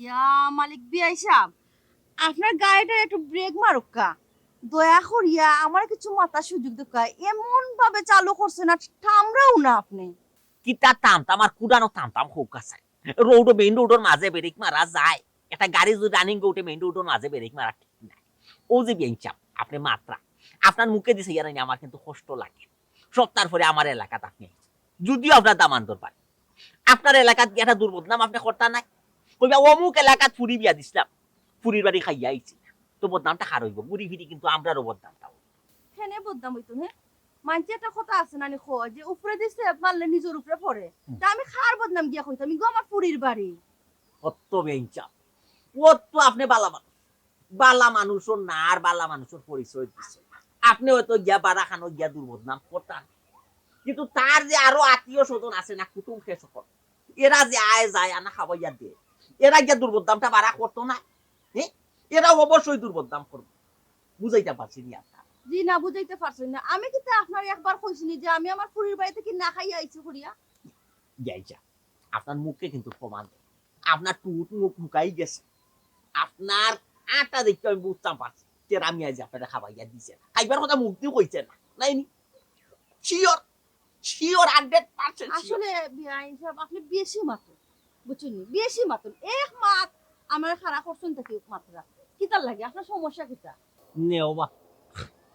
ইয়া মালিক বিয়াই সাব, আপনার গাড়িটা একটু ব্রেক মারুক্কা। দয়া করিয়া আমার কিছু মাতার সুযোগ দেউক্কা। এমন ভাবে চালু করছে না, থামরাও না আপনি। কিতা থামতাম আর কুডানো থামতাম কউক্কা চাই। রোডো, মেইন রোডর মাঝে ব্রেক মারা যায়? একটা গাড়ি যদি রানিং রোডে মেইন রোডর মাঝে ব্রেক মারা ঠিক নাই। ও যে বিয়াইন সাব, আপনি মাতরা, আপনার মুখে দিছে ইয়ারানি আমার কিন্তু কষ্ট লাগে। সপ্তাহ পরে আমার এলাকাত আপনি আইছেন, যদিও আপনার দামান দরবার, আপনার এলাকাত গিয়া একটা দুর্বদনাম আপনি করতা নাই। কইবা, "অমুক এলাকাত ফুরি বিয়া দিছলাম, ফুরির বাড়ি খাইয়া আইছি।" তো বদনামটা কার অইবো? ঘুরি ফিরি কিন্তু আমরারও বদনামটা অইবো। কেনে বদনাম অইতো, হে? মানষে একটা কথা আছে না নি, কয় যে উপরেদি ছেপ মারলে নিজর উপরে পড়ে। হুম। তা আমি কার বদনাম গিয়া কইতাম? ইগু আমার ফুরির বাড়ি। অত বেঞ্চা। অত আপনি বালা মানুষ। বালা মানুষর না আর বালা মানুষর পরিচয় দিছে। আপনি হয়তো গিয়া বারাখানো গিয়া দুর্বদনাম করতা, কিন্তু তার যে আরো আত্মীয় স্বজন আছে না, কুটুম খেসর, এরা যে আয় যায়, আনা খাওয়াইয়া দে, এরা গিয়া দুর্বদনামটা বাড়া করতো না? হ্যাঁ, এরা অবশ্যই দুর্বদনাম করবো। বুঝাইতাম পারছি নি আপনার? জি না, বুঝাইতে পারছি না। আমি কিতা আপনারে একবার কইছি নি যে আমি আমার ফুরির বাড়ি থাকি না খাইয়া আইছি করিয়া? যাই যা, আপনার মুখে কিন্তু প্রমাণ নেই। আপনার টুট মুখ মুখাই গেছে। আপনার আটা দেখে আমি বুঝতাম পারছি যে আমি আজ আপনারে খাবাইয়া দিছে না। খাইবার কথা মুখ দিয়েও কইছে না, নাইনি? Sure, sure, hundred percent sure. আসলে বিয়াইন সাব, আপনি বেশি মাতইন, বুঝছইন নি? বেশি মাতইন। এক মাত আমার খাড়া করছইন থাকি মাতরা। কিতার লাগি? আপনার সমস্যা কিতা? নেও বা,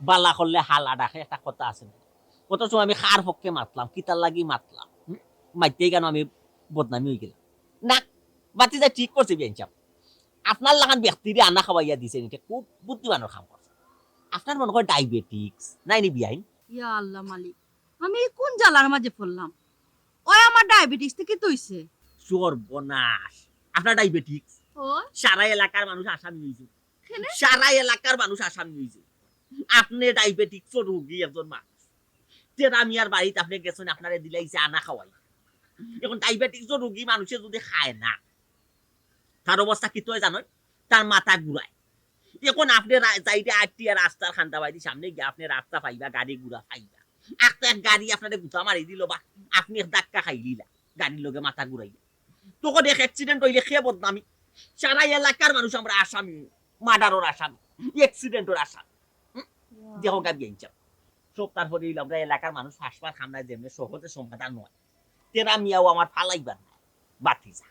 বালা করলে হালা ডাকে একটা কথা আছে না? কত সময় আমি কার পক্ষে মাতলাম, কিতার লাগি মাতলাম? হুম? মাততেই কেন আমি বদনামি অই গেলাম? না, বাতি যা ঠিক করছে বিয়াইন সাব। আপনার লাখান ব্যক্তিরে আনা খাওয়াইয়া দিছে, এটা খুব বুদ্ধিমানের কাম করছে। আপনার মনে হয় ডায়াবেটিক্স, নাইনি বিয়াইন? ইয়া আল্লাহ মালিক, আমি এই কোন জ্বালার মাঝে পড়লাম? ওই আমার ডায়াবেটিস থেকে তো হইছে। সর্বনাশ, আপনার ডায়াবেটিস? ও। সারা এলাকার মানুষ আসামি হইছে। কেনে? সারা এলাকার মানুষ আসামি হইছে। আপনি ডায়াবেটিস রোগী একজন মানুষ। তেরা মিয়ার বাড়িত আপনি গেছেন, আপনারে দিলাইছে আনা খাওয়াই। এখন ডায়াবেটিস রোগী মানুষে যদি খায় না, তার অবস্থা কিতা হয় জানো? তার মাথা ঘুরায়। এখন আপনি রা-, যাইতে আটটি আর রাস্তার খান্দা বাইদি সামনে গিয়া আপনি রাস্তা পাইবা, গাড়ি ঘোড়া পাইবা। একটা এক গাড়ি আপনারে গুতা মারি দিল বা আপনি এক ধাক্কা খাইলিলা, গাড়ির লগে মাথা ঘুরাইয়া। তখন এক অ্যাক্সিডেন্ট হইলে কে বদনামি? সারা এলাকার মানুষ আমরা আসামি, মার্ডারর আসামি, অ্যাক্সিডেন্টর আসামি। হুম? দেখো গা বিয়াইন সাব, সব তারপরে হইলো আমরা এলাকার মানুষ হাসপাত খামড়ায় যেমনি সহজে সমাধান হয়, তেরা মিয়াও আমার ফালাইবার না, বাতি যা।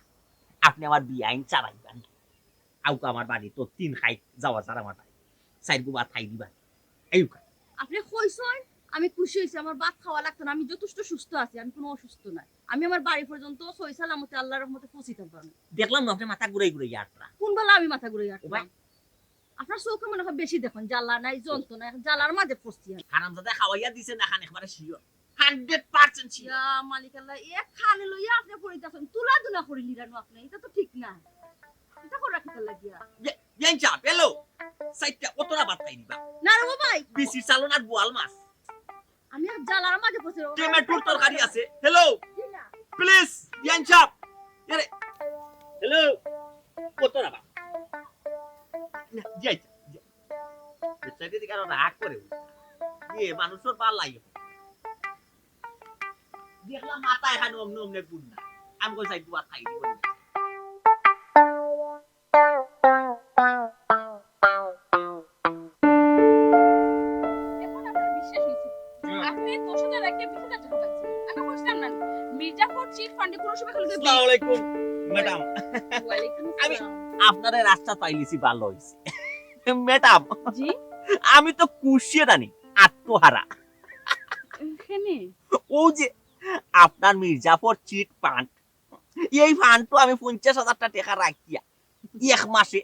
আপনি আমার বিয়াইন চালাইবার না। আউকা আমার বাড়ি তো তিন খাইত যাওয়া যার আমার বাড়ি, চাইর গো ভাত খাই দিবা। এই উকা। আপনি কইছইন, আমি খুশি হইছি, আমার ভাত খাওয়া লাগতো না, আমি যথেষ্ট সুস্থ আছি, আমি কোনো অসুস্থ নাই। আমি আমার বাড়ি পর্যন্ত সহি সালামতে আল্লাহর রহমতে পৌঁছিতাম পারবো। দেখলাম না আপনি মাথা ঘুরাই ঘুরাই আটরা। কোন বেলা আমি মাথা ঘুরাই ও ভাই। আটলাম? আপনার চোখে মনে হয় বেশি দেখইন, জ্বালা নাই, যন্ত্রণা, এখন জ্বালার মাঝে পড়ছি আমি। হারামজাদা খাওয়াইয়া দিছে না খান একবারে শিওর, হান্ড্রেড পার্সেন্ট শিওর। ইয়া মালিক আল্লাহ, এক খানে লইয়া আপনি পড়িতেছেন, তুলা দুনা করি লিরানো আপনি, এটা তো ঠিক না। এটা করা কিতা লাগিয়া? বে-, বিয়াইন সাব, হ্যালো। সাইডটা কতটা ভাত খাই দিবা? না রে বাবাই। বিসি চালন আর বোয়াল মাছ। আমি আর জ্বালার মাঝে পড়ছি রে বাবাই। টমেটোর তরকারি আছে। হ্যালো। জি না। প্লিজ, বিয়াইন সাব। এরে। হ্যালো। কতটা ভাত? না, যাই, যাই। বেচারি দিকে আরো রাগ করে। ইয়ে, মানুষের পাল্লাই। দেখলাম মাথায় খান অমনে অমনে গুণ না। আমি কই, "সাইড দুবার খাই দিব।" এখন আমার বিশ্বাস হইছে। হুম। আপনি দশ হাজার রাখিয়া বিশ হাজার টাকা পাইছেন। আমি কইছিলাম না, মির্জাফর চিট ফান্ডে কোনো সময় খালি আসসালামু আলাইকুম, ম্যাডাম। ওয়ালাইকুম আমি আসসালাম। আপনারে রাস্তা পাইলিছি, ভালো হইছে। ম্যাডাম, জি? আমি তো খুশি রানী, আত্মহারা। এখানে? ও যে আপনার মির্জাফর চিট ফান্ড, এই ফান্ড তো আমি পঞ্চাশ হাজারটা টাকা রাখিয়া এক মাসে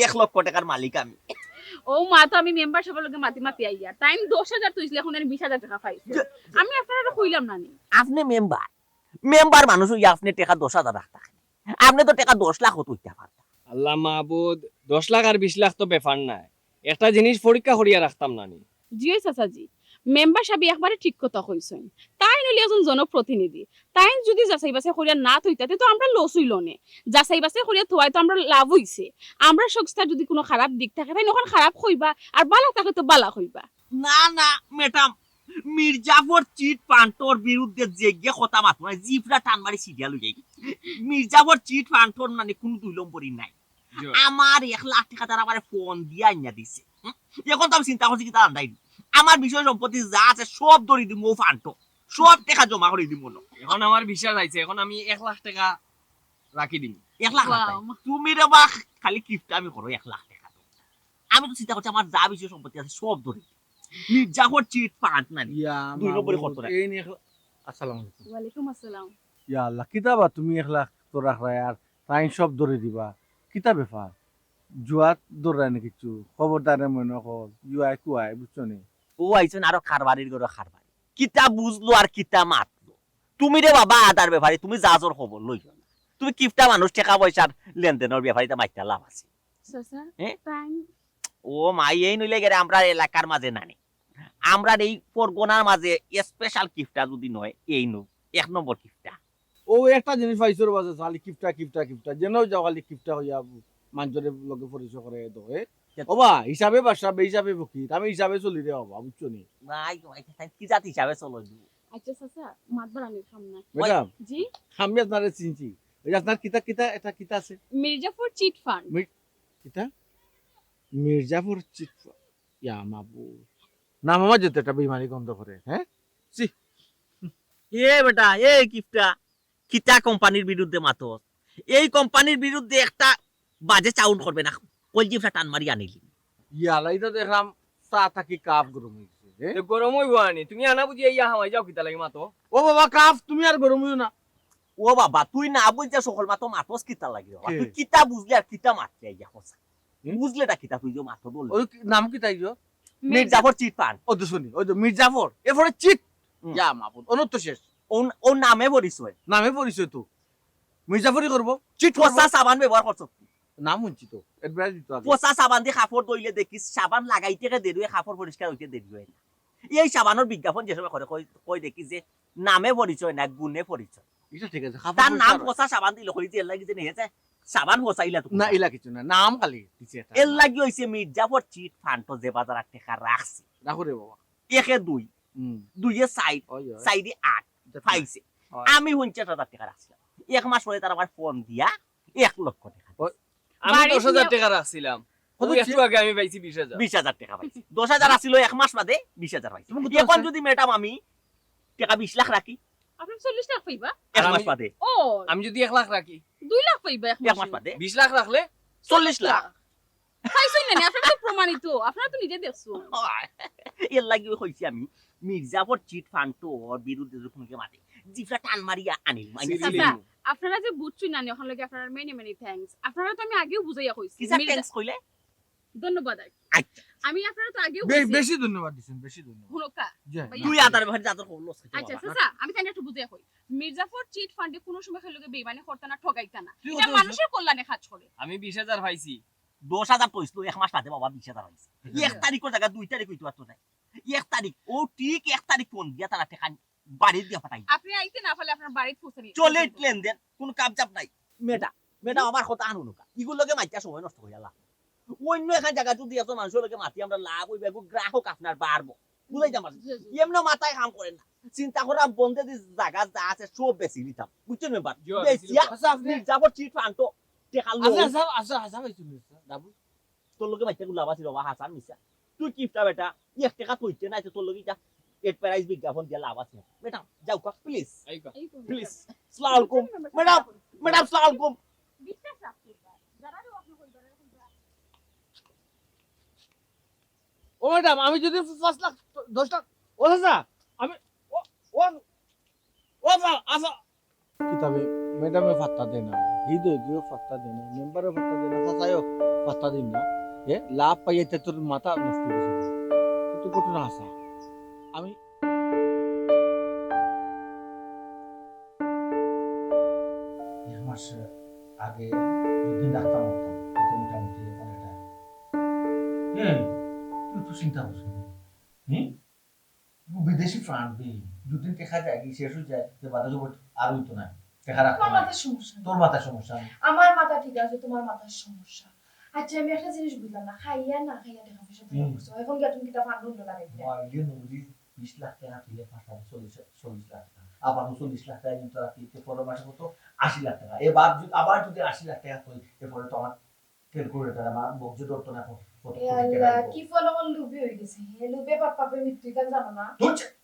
এক লক্ষ টাকার মালিক আমি। ও মা, তো আমি মেম্বার সবার লগে মাতি মাতি আইয়া টাইম দশ হাজার তুইছিল, এখন আমি বিশ হাজার টাকা পাইছি। যে, যে আমি আপনারে কইলাম না নি? আপনি মেম্বার, মেম্বার মানুষ হইয়া আপনি টাকা দশ হাজার রাখতা। আপনি তো টাকা দশ লাখ তুলতা পারতা। আল্লাহ মাবুদ, দশ লাখ আর বিশ লাখ তো ব্যাপার নায়। একটা জিনিস পরীক্ষা করিয়া রাখতাম না নি? জি ওই চাচাজি, মেম্বার সাহেব একবারে ঠিক কথা কইছইন। তাইন অইলে একজন জনপ্রতিনিধি, তাইন যদি যাচাই বাছাই করিয়া না থইতা, তে তো আমরা লস হইল নে। যাচাই বাছাই করিয়া থওয়ায় তো আমরা লাভ হইছে। আমরা সংস্থার যদি কোনো খারাপ দিক থাকে, তাইন ওখান খারাপ কইবা, আর বালা থাকলে তো বালা কইবা। না, না, ম্যাডাম, মির্জাফর চিট ফান্ডর বিরুদ্ধে যে গিয়ে কথা মাতবো, মানে জিফরা টান মারি সিরিয়াল হয়ে যাই। মির্জাফর চিট ফান্ডর মানে কোনো দুই নম্বরই নাই। জি। আমার এক লাখ টাকা তারা আমারে ফোন দিয়া আনিয়া দিছে। হুম? এখন তো আমি চিন্তা করছি কি তারা আন্দাই। আমার বিষয় সম্পত্তি যা আছে সব ধরি দিমু ও ফান্ডো। সব টাকা জমা করি দিমু না। এখন আমার বিশ্বাস আইছে, এখন আমি এক লাখ টাকা রাখি দিমু। এক লাখ রাখতাম। তুমি রে বা খালি কিপটা আমি করো এক লাখ টাকা। আমি তো চিন্তা করছি আমার যা বিষয় সম্পত্তি আছে সব ধরি। মির্জাফর চিট ফান্ড না নি। ইয়া, দুই নম্বরে মাবুদ, কত রাখ? এই নিয়ে এক লা-, আসসালামু আলাইকুম। ওয়ালাইকুম আসসালাম। ইয়া আল্লাহ, কিতা বা তুমি এক লাখ তো রাখরায় আর তাইন সব ধরি দিবা। কিতা ব্যাপার? জুয়াত ধররায় নি কিছু? খবরদারে মনে কর, জুয়ায় কুয়ায়, বুঝছো নি? ও আইছইন আরো কারবারির ঘরো কারবারি। কিতা বুঝলো আর কিতা মাতলো? তুমি রে বাবা আদার ব্যাপারে তুমি জাজর খবর লইও না। তুমি কিপটা মানুষ, টাকা পয়সার লেনদেনর ব্যাপারে ইতা মাইতা লাভ আছে। চাচা, হ্যাঁ? তাইন ও মাই, এই নইলে গেলে আমরার এলাকার মাঝে নানি। আমরার এই পরগনার মাঝে স্পেশাল কিপটা যদি নয়, এই নু, এক নম্বর কিপটা। ও একটা জিনিস পাইছো রে বাবা, খালি কিপটা, কিপটা, কিপটা। যেন যাও খালি কিপটা হইয়া মানষর লগে পরিচয় করে দো, এ? কে- ও বা, হিসাবে বাদশা, বেহিসাবে ফকির। আমি হিসাবে চলি রে বাবা, বুঝছো নি? নাই, তোমার এটা কি জাত হিসাবে চলো? আচ্ছা, চাচা, মাত বাড়ানির কাম না। ম্যাডাম, জি? আমি আপনারে চিনছি। ওই যে আপনার কিতা, কিতা, এটা কিতা আছে? Mir Jafar chit fund. মি-, কিতা? Mir Jafar chit fund. ইয়া মাবুদ। নাম আমার যেতে একটা বেইমানি গন্ধ করে, হ্যাঁ? ছি। এ বেটা, এ কিপটা, কিতা কোম্পানির বিরুদ্ধে মাতস? এই কোম্পানির বিরুদ্ধে একটা বাজে সাউন্ড করবে না। কলজিফটা টান মারি আনিলি। ইয়ালাই তো দেখলাম চা থাকি কাপ গরম হইছে, এ? এ গরম হইব আনি। তুমি আনা বুঝি ইয়া হামাই যাও কিতা লাগি মাতো? ও বাবা, কাপ তুমি আর গরম হইও না। ও বাবা, তুই না বুঝে সকল মাতো মাতস কিতা লাগি বাবা? কে? তুই কিতা বুঝলি আর কিতা মাতলি ইয়া কথা? হুম? বুঝলে এটা কিতা তুই যে মাতো বললি? ওই কি-, নাম কিতা ইগো? Mirjafar chit fund. ও তো শুনি, ওই তো মির্জাফর, এরপরে চিট। হুম। ইয়া মাবুদ, অনর তো শেষ। ও, ও নামে পরিচয়। নামে পরিচয় তো। মির্জাফরি করবো, চিট করবো। পচা সাবান ব্যবহার করছো। নাম শুনছি তো, অ্যাডভার্টাইজ দিত আগে। পচা সাবান দি কাপড় ধইলে দেখিস, সাবান লাগাইতে কে দেরি হয়, কাপড় পরিষ্কার হইতে দেরি হয় না। এই সাবানর বিজ্ঞাপন যে সময় করে, কই, কই দেখি যে নামে পরিচয় না, গুণে পরিচয়। এটা ঠিক আছে, কাপড় তার নাম পরিষ্কার হয়। পচা সাবান দিলে কই যে এর লাগি যে নিয়ে যায়, সাবান পচা ইলা তো না, ইলা কিছু না, নাম খালি দিছে এটা। এর লাগি হইছে মির্জাফর চিট ফান্ড যে বাজার আট টাকা রাখছে। রাখো রে বাবা। একে দুই, হুম। দুইয়ে চাইর, ওই, ওই। চাইরে আট, এটা পাইছে। ওই। আমি পঞ্চাশ হাজার টাকা রাখছিলাম। এক মাস পরে তারা আমার ফোন দিয়া এক লক্ষ টাকা দিছে। ওই। আমি বাড়ি দশ হাজার দিয়া টাকা রাখছিলাম। কত ওই একটু দিছে? আগে আমি পাইছি বিশ হাজার। বিশ হাজার টাকা পাইছি। দশ হাজার আছিল, এক মাস বাদে বিশ হাজার পাইছি। তুমি কত এখন আছে? যদি ম্যাডাম আমি টাকা বিশ লাখ রাখি, আপনি চল্লিশ লাখ পাইবা। এক আর মাস আমি বাদে। ও। আমি যদি এক লাখ রাখি, দুই লাখ পাইবা এক এক মাস মাসে। বাদে। বিশ লাখ রাখলে চল্লিশ লাখ। পাইছইন না নি? আপনারা তো প্রমাণিত, আপনারা তো নিজে দেখছইন। এর লাগি কইছি আমি, মির্জাফর চিট ফান্ডর বিরুদ্ধে যখন কে মাতে, জিফরা টান মারিয়া আনিল, মানে সিরিয়াসলি। চাচা, আপনারা যে বুঝছইন না নি, ওখান লাগি আপনারা many many thanks। আপনারা তো আমি আগেও বুঝাইয়া কইছি। কিসা মির্জা- thanks কইলে? ধন্যবাদ আর কি। আচ্ছা। আমি আপনারা তো আগেও বে-, কইছি। বেশি ধন্যবাদ দিছেন, বেশি ধন্যবাদ। হুনকা, জি। ভাইয়া। তুই আদার ব্যাপারে যা তোর খবর লস খেতে আচ্ছা, বাবা। চাচা, আমি তাইলে একটু বুঝাইয়া কই। মির্জাফর চিট ফান্ডে কোনো সময় খেলে গিয়ে বেইমানি করতে না, ঠগাইতা না। তুই এটা কত মানুষের কল্যাণে কাজ করে। আমি বিশ হাজার পাইছি। দশ হাজার তো হইছিল, এক মাস বাদে বাবা বিশ হাজার হইছে। হুম। এক তারিখর জায়গা দুই তারিখ হইতে পারতো না। এক তারিখ, ও ঠিক এক তারিখ ফোন দিয়া তারা টেকা বাড়ি দিয়া পাঠাই। আপনি আইতে না পারলে আপনার বাড়িত পৌঁছানি। চলে লেনদেন, কোনো কাবজাব নাই। মেয়েটা, মেয়েটা আমার কথা আনো না। ইগুর লগে মাইকা সময় নষ্ট করিয়া লাভ নাই। অন্য এখান জায়গা যদি এত মানুষের লগে মাতি আমরা লাভ হইবে, এগু গ্রাহক আপনার বাড়বো। বুঝাইতাম পারছি? জি, জি। এমনি মাথায় কাম করেন না। চিন্তা করা বন্ধে যে জায়গা যা আছে সব বেশি নিতাম। বুঝছেন মেম্বার? জি, বেশি বেশি নিতাম। আচ্ছা, আপনি মির্জাফর চিট ফান্ড তো টেকা আচ্ছা, লই। আচ্ছা, আচ্ছা, আচ্ছা, ভাই, শুনুন, আচ্ছা, ডাবল। তোর লগে মাইকা গুলা আবাসি বাবা হাসান মিশা। তুই কিপটা বেটা, এক টেকা তুইতে নাই তো তোর লগে যা। এড প্রাইস বিজ্ঞাপন দিয়া লাভ আছে। বেটা, যাও কা, প্লিজ। এই কা। প্লিজ। সালাম আলাইকুম। ম্যাডাম, ম্যাডাম, সালাম আলাইকুম। বিশ্বাস রাখতে পারে। যারা রে আপনি কই ধরে রাখুন। ও ম্যাডাম, আমি যদি পাঁচ লাখ, দশ লাখ, ও চাচা, আমি, ও, ও, ও আফা, আফা। কিতাবে ম্যাডামে পাত্তা দেয় না, হৃদয় দিয়েও পাত্তা দেয় না, মেম্বারও পাত্তা দেয় না, চাচাইও পাত্তা দেয় না। এ, লাভ পাইয়া তে তোর মাথা নষ্ট হয়ে গেছে। কিন্তু ঘটনা আছে। আমি এক মাস আগে দুদিন রাখতাম, রাখতাম, এত মোটামুটি এখন এটা। এই, তুই তো চিন্তা করছিস না। হুম? বিদেশি ফান্ড দি দুদিন দেখা যায় কি শেষ হয়ে যায়, যে বাদে জবর আর হইতো না। দেখা রাখতো তোমার না। মাথার সমস্যা। তোর মাথার সমস্যা। আমার মাথা ঠিক আছে, তোমার মাথার সমস্যা। আচ্ছা, আমি একটা জিনিস বুঝলাম না, খাইয়া না খাইয়া টাকা পয়সা তুমি হুম। করছো, এখন গিয়া তুমি কিতা ফান্ড অন্য লাগাই দিলে? আমার ইয়ে নবুঝি বিশ লাখ টাকা তুই এক মাস আগে চল্লিশ, চল্লিশ লাখ টাকা। আবার চল্লিশ লাখ টাকা কিন্তু রাখি, তে পরের মাসে কত? আশি লাখ টাকা। এবার যদি, আবার যদি আশি লাখ টাকা তুই, এরপরে তো আমার ক্যালকুলেটর আমার বক্সে ধরতো না, কত, কত এ কোটি টাকা আল্লাহ, দিব। কি ফলমল লোভী হয়ে গেছে। হে লোভে পাপ, পাপে মৃত্যু, ইখান জানো না? ধুর, ছে।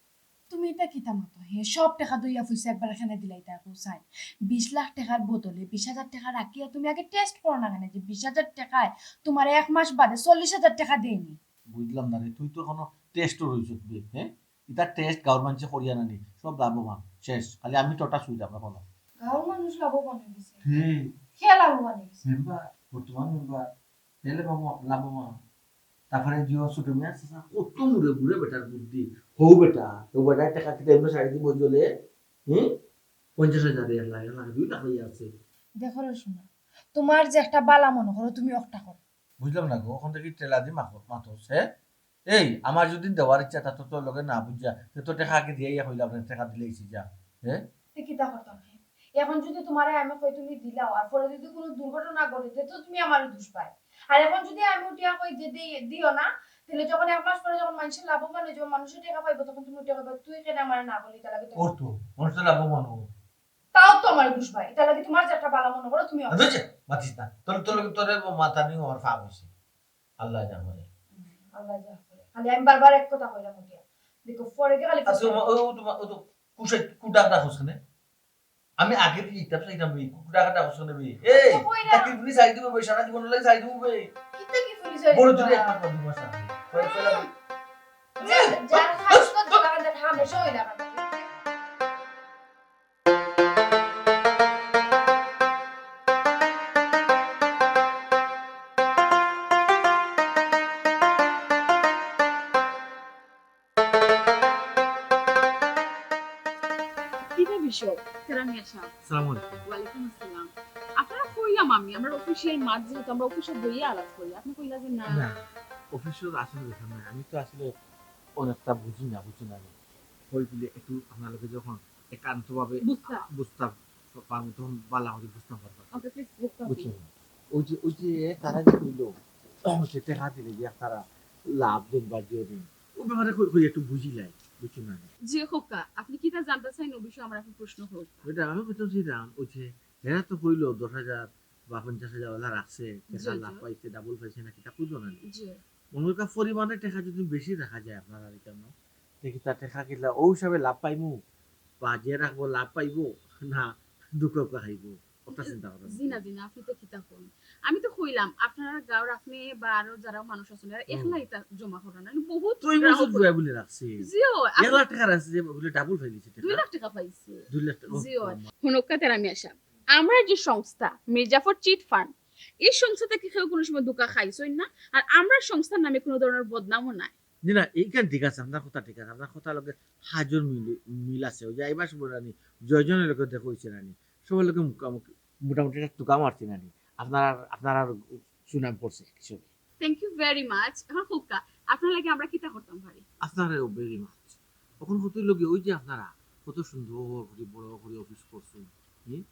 তুমি এটা কিতা মাতো? হে সব টাকা দইয়া পয়সা একবার এখানে দিলাই তার হোসাইন। বিশ লাখ টাকার বদলে বিশ হাজার টাকা রাখিয়া তুমি আগে টেস্ট করো না কেনে যে বিশ হাজার টাকায় তোমার এক মাস বাদে চল্লিশ হাজার টাকা দেয়নি? বুঝলাম না রে, তুই তো কোনো টেস্টও রইছত বে, হ্যাঁ? ইতা টেস্ট গাঁওর মানষে করিয়া নানি, সব লাভবান, শেষ। খালি আমি টোটা শুই যাবো এখন। গাঁওর মানুষ লাভবান হয়ে গেছে। হে। কে লাভবান হয়ে গেছে? মেম্বার, বর্তমান মেম্বার, তাহলে বাবা লাভবান। তারপরে জিও ছোট মিয়া চাচা, কত মুড়ে মুড়ে বেটার বুদ্ধি। হউ বেটা, তো বেটায় টাকা কিতা এমনি সারি দিব জলে? হুম? পঞ্চাশ হাজার, এক লাখ, এক লাখ, দুই লাখ হইয়া আছে। দেখো রে সোনা, তোমার যে একটা বালা মনে করো, তুমি একটা করো। বুঝলাম না গো, ওখান থেকে টেলা দি মাখো, মাথো, হ্যাঁ? এই, আমার যদি দেওয়ার ইচ্ছা থাকতো তোর লগে না বুঝা, তে তো টাকা আগে দিয়ে ইয়া কইলাম না, টাকা দিলে এসে যা, হ্যাঁ? তে কিতা করতাম, হ্যাঁ? এখন যদি তুমারে আমি কই তুমি দিলাও, আর পরে যদি কুনু দুর্ঘটনা ঘটে, তে তো তুমি আমারে দুষবায়। আর এখন যদি আমি উঠিয়া কই যে দি-, দিও না, তাইলে যখন এক মাস পরে যখন মানষে লাভবান অইযিবো, মানষে টেকা পাইবো, তখন তুমি উঠিয়া কইবা, "তুই কেনে আমারে না বললি, ইতার লাগি তো।" ওর তো, মানুষ তো লাভবান অইবো। তাও তো আমারে দুষবায়, ইতার লাগি তুমার যেটা ভালা মনে করো তুমি। আচ্ছা, আচ্ছা, মাতিস না। তোর, তোর, তোর মাথা নিয়ে আমার ফাঁক হইছে। আল্লাহ যা করে। আল্লাহ যা করে। খালি আমি বারবার এক কথা কইলাম উঠিয়া। দেখো, পরে গিয়া খালি আচ্ছা, ও, ও, ও, তোমার, ও তো কুশে-, কুটা কাটা খোঁজ কেনে? আমি আগে দিয়ে ইতাম চাইতাম বে, কুটা কাটা খোঁজ কেনে বে? এই, তো কই না? তা কি পুলিশ আই দিব বে? সারা জীবন লাগি আই দিব বে? কিতা কি পুলিশ আই বড় দিব? জোরে একবার কর, দুবার সারা। কয়েক সালা বে। যা, যা, খাস কর, দোকান দেখা, হামেশা ওই দেখা। কিতা বিষয়? তেরা মিয়া সাহেব। আসসালামু আলাইকুম। ওয়ালাইকুম আসসালাম। আপনারে কইলাম আমি, আমরার অফিসিয়াল মাত যেহেতু, আমরা অফিসো বইয়া আলাপ করি। আপনে কইলা যে না। না, অফিসর আসলে ব্যাপার না। আমি তো আসলে অনেকটা বুঝি না, বুঝি না আমি। কই বলে একটু আপনার লগে যখন একান্তভাবে বুঝতা। বুঝতাম পারবো, তখন বালা করে বুঝতাম পারবো। ওকে, প্লিজ বুঝতাম। বুঝছি। ওই যে, ওই যে তারা যে কইলো, ওই যে টেকা দিলে যে তারা লাভ দিন বা যে দিন, ও ব্যাপারে কই, কই একটু বুঝিলাই, বুঝছো না? জি খোকা, আপনি কিতা জানতে চাইন, ও বিষয়ে আমার এখন প্রশ্ন হোক। ওইটা আমি বুঝতে চাইলাম, ওই যে এরা তো কইলো দশ হাজার বা পঞ্চাশ হাজার ওলা রাখছে, জি, টেকা জি। লাভ পাইছে, ডাবল পাইছে না, কিতা কইলো না? জি। মনে হয় পরিমাণে টেকা যদি বেশি রাখা যায় আপনার আর কেন, দেখি তার টেকা কিলা ও হিসাবে লাভ পাইমু, বা যে রাখবো লাভ পাইবো, না দুঃখ খাইবো, ওটা চিন্তা করেন। জি না, জি না, আপনি তো কিতা কইন? আমি তো কইলাম, আপনার গাঁওর আপনি বা আরো যারা মানুষ আছেন, এরা হুম। একলা ইতা জমা করেন, মানে বহুত তো এই বছর গ্রাহক জুয়া বলে রাখছে। জি, ও, এক লাখ টেকা রাখছে, যে বলে ডাবল পাইলিছে টেকা। দুই লাখ টেকা পাইছে। দুই লাখ টেকা। জি, ও। হুনক্কা তেরা মিয়া সাহেব, আমরা যে সংস্থা, মির্জাফর চিট ফান্ড, এই সংস্থা থেকে কেউ কোনো সময় ধোঁকা খাইছইন না, আর আমরা সংস্থার নামে কোনো ধরনের বদনামও নাই। জি না, এইখান ঠিক আছে, আপনার কথা ঠিক আছে, আপনার কথা লগে হাজর মিল, মিল আছে। ওই যে আইবার সময় রানি, জয়জনের লগে দেখা হইছে রানি, সবার লগে মুখামুখি, মোটামুটি একটা তুকা মারছি রানি, আপনার, আপনার আর সুনাম পড়ছে কিছু। Thank you very much। এখন খোকা, আপনার লাগি আমরা কিতা করতাম পারি? আপনারে ও very much। এখন কত লগে ওই যে আপনারা কত সুন্দর করে বড় করে অফিস করছেন, হুম?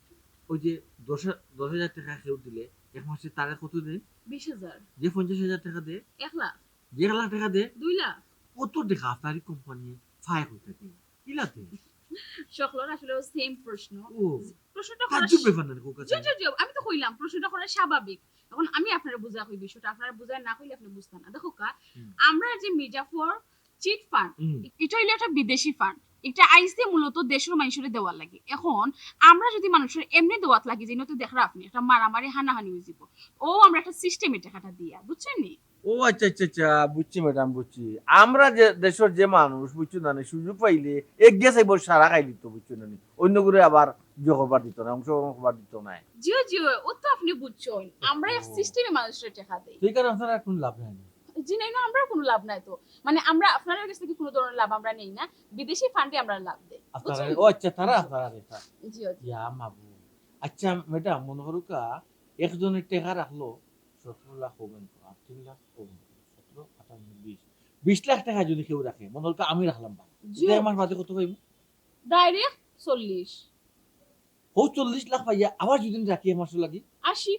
ওই যে দশ হা-, দশ হাজার টেকা কেউ দিলে এক মাসে তারা কত দেন? বিশ হাজার। যে পঞ্চাশ হাজার টেকা দেয়? এক লাখ। যে এক লাখ টেকা দেয়? দুই লাখ। কত টেকা আপনার এই কোম্পানি ফায় হয়ে থাকে? কিলাতে? সকলের আসলে ও সেম প্রশ্ন। ও। প্রশ্নটা করা তাজ্জুব ব্যাপার না রে, কোকা জি, জি, জি, আমি তো কইলাম, প্রশ্নটা করা স্বাভাবিক। এখন আমি আপনারে বুঝা কই বিষয়টা, আপনারে বুঝাই না কইলে আপনি বুঝতা না। দেখো কা, হুম। আমরা যে মির্জাফর চিট ফান্ড, হুম। এটা হইলো একটা বিদেশি ফান্ড। এটা আইছে মূলত দেশের মানুষরে দেওয়ার লাগি। এখন আমরা যদি মানুষরে এমনি দেওয়াত লাগি, যে তো দেখরা আপনি, একটা মারামারি হানাহানি হয়ে যাব। ও আমরা একটা সিস্টেমে টাকাটা দিয়া, বুঝছেন নি? ও আচ্ছা, আচ্ছা, আচ্ছা, বুঝছি ম্যাডাম, বুঝছি। আমরা যে দেশের যে মানুষ, বুঝছো না নি, সুযোগ পাইলে এগিয়ে চাইব সারা খাই দিত, বুঝছো না নি? অন্য করে আবার ইয়ে করবার দিত না, অংশগ্রহণ করবার দিত না। জিও, জিও, ও তো আপনি বুঝছেন। আমরা এক ও। সিস্টেমে মানুষরে টাকা দেই। তো এই কারণে আপনারা কোনো লাভ নাই না? জি নাই না, আমরা কোনো লাভ নাই তো। মানে আমরা আপনার কাছ থেকে কোনো ধরনের লাভ আমরা নেই না। বিদেশি ফান্ডে আমরা লাভ দেই। আপনারা, বুঝছেন? ও আচ্ছা, তারা আপনারা রেখা। জি, জি। ইয়া মাবুদ। আচ্ছা ম্যাডাম, মনে করুকা একজনের টাকা রাখলো সতেরো লাখ হবেন তো, আর তিন লাখ হবেন তো, সতেরো, আঠারো, বিশ। বিশ লাখ টাকা যদি কেউ রাখে, মনে করুকা আমি রাখলাম ভাই। জি। এটা এক মাস বাদে কত পাইব? ডাইরেক্ট চল্লিশ। হো চল্লিশ লাখ পাইয়া আবার যদি রাখি এক মাস লাগি? আশি।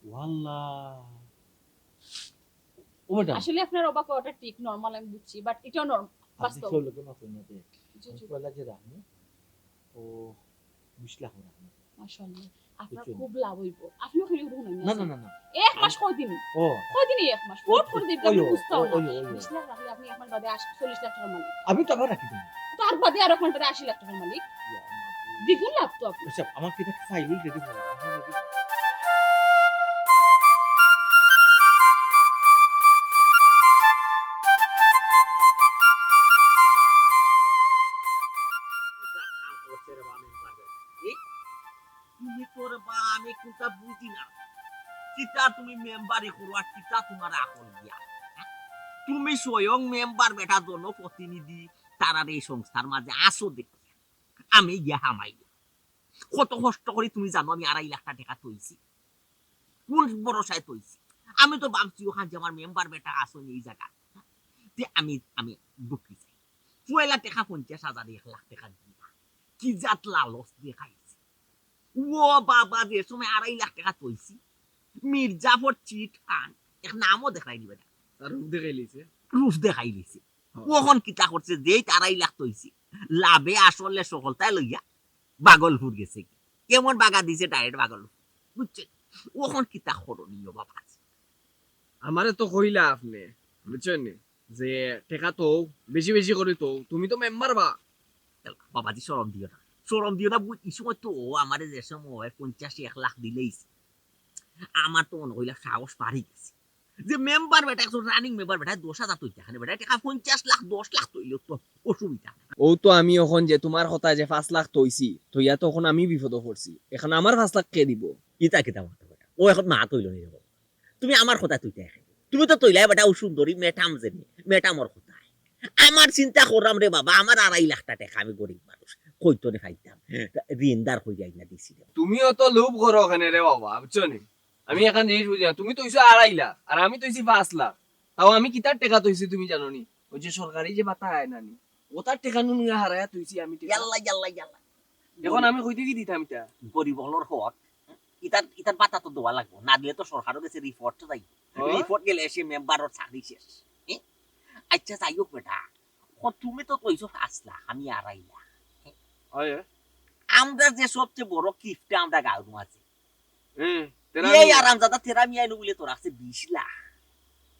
ওয়াল্লাহ। ও ম্যাডাম। আসলে আপনার অবাক হওয়াটা ঠিক, নরমাল আমি বুঝছি, but এটাও নরম-, আপনি বাস্তব। কেউ লোকে মাফ করবেন না, জি, জি। আমি পয়লা যে রাখবো, ও বিশ লাখ রাখবো। মাশাআল্লাহ, আপনার বুঝছেন? খুব লাভ হইব। আপনিও খালি উঠুন না, না, না, না, না। এক মাস আমি কয়দিন? ও। কয়দিনই এক মাস? ও, ফট করে দিন, ওই, আপনি ও, বুঝতাও ও, না। ওই, ওই, ওই। বিশ লাখ রাখলে আপনি এক মাস বাদে আশ-, চল্লিশ লাখ টাকার মালিক। আমি তো আবার রাখি দিন। তার বাদে আর এক মাস বাদে আশি লাখ টাকার মালিক। ইয়া, মাবুদ। দ্বিগুণ লাভ তো আপনার। আচ্ছা, আমার কি এটা ফাইল রেডি করে? তুমি তোর বা আমি কোনটা বুঝি না। কিতা তুমি মেম্বারি করো আর কিতা তোমার আকল দিয়া? তুমি স্বয়ং মেম্বার বেটা, জনপ্রতিনিধি, তারার এই সংস্থার মাঝে আসো দেখি। আমি গিয়া হামাই। কত কষ্ট করি তুমি জানো আমি আড়াই লাখ টাকা তৈছি। কোন ভরসায় তৈছি? আমি তো ভাবছি ওখান যে আমার মেম্বার বেটা আসো এই জায়গা। তে আমি, আমি ঢুকি যাই। পয়লা টাকা পঞ্চাশ হাজার, এক লাখ টাকা দিয়া। কি জাত লালচ দেখাইছে। ও বাবা, যে সময় আড়াই লাখ টেকা থইছি, মির্জাফর চিট ফান্ড, এক নামও দেখাইনি বেটা, তার রূপ দেখাইলিছে। রূপ দেখাইলিছে। হ্যাঁ। অখন কিতা করছে, যেই আড়াই লাখ থইছি, লাভে আসলে সকলতায় লইয়া ভাগলপুর গেছে। কেমন বাগা দিছে ডাইরেক্ট ভাগলপুর, বুঝছো? অখন কিতা করণীয় বাবা? আমারে তো কইলা আপনে, বুঝছইন নি? যে টেকা তো বেশি বেশি করি তো, তুমি তো মেম্বার বা। বাবাজি, শরম দিও না, শরম দিও না। বুঝ-, ই সময় তো ও আমারে যে সময় পঞ্চাশ এক লাখ দিলাইছে, আমার তো মনে কইলা সাহস বাড়ি গেছে। যে মেম্বার বেটা, একজন রানিং মেম্বার বেটা, দশ হাজার থইতা কেনে বেটা, টেকা পঞ্চাশ লাখ, দশ লাখ থইলেও তো অসুবিধা নাই। ও তো আমি অখন যে তুমার কথা যে পাঁচ লাখ থইছি, থইয়া তো অখন আমি বিপদো পড়ছি। অখন আমার পাঁচ লাখ কে দিবো? ইতা কিতা মাতো বেটা? ও অখন মা থইলো নি রে বাবা। তুমি আমার কথা থইতায় কেনে? তুমি তো থইলায় বেটা ও সুন্দরী ম্যাডাম যেনি, ম্যাডামর কথা। আমার চিন্তা করলাম রে বাবা, আমার আড়াই লাখটা টেকা, আমি গরিব মানুষ, কই থনে পাইতাম? ঋণদার কইরাই না দিছি রে। তুমিও তো লোভ করো কেনে রে বাবা, বুঝছো নি? আমি অখান জিনিস বুঝি না, তুমি থইছো আড়াই লাখ আর আমি থইছি পাঁচ লাখ, তাও আমি কিতার টেকা থইছি তুমি জানো নি? ওই যে সরকারি যে ভাতা আয় না নি, ওটার টেকা নুনিয়া হারাইয়া থইছি আমি টেকা। ইয়াল্লা, ইয়াল্লা, ইয়াল্লা। অখন আমি কই থাকি দিতাম ইটা? গরিব অকলর হক, ইতার, ইতার ভাতা তো দেওয়া লাগবো, না দিলে তো সরকারর গেছে রিপোর্ট যাইবো। হ্যাঁ? রিপোর্ট গেলে সে মেম্বারর চাকরি শেষ। হ্যাঁ? আচ্ছা, যাই হোক বেটা, অখন তুমি তো থইছো পাঁচ লাখ, আমি আড়াই লাখ। হ্যাঁ? আমরা যে সবচেয়ে বড় কিফটা আমরা গাঁওর মাঝে, এই আরামজাদা তেরা মিয়া নু বলে তো রাখছে বিশ লাখ।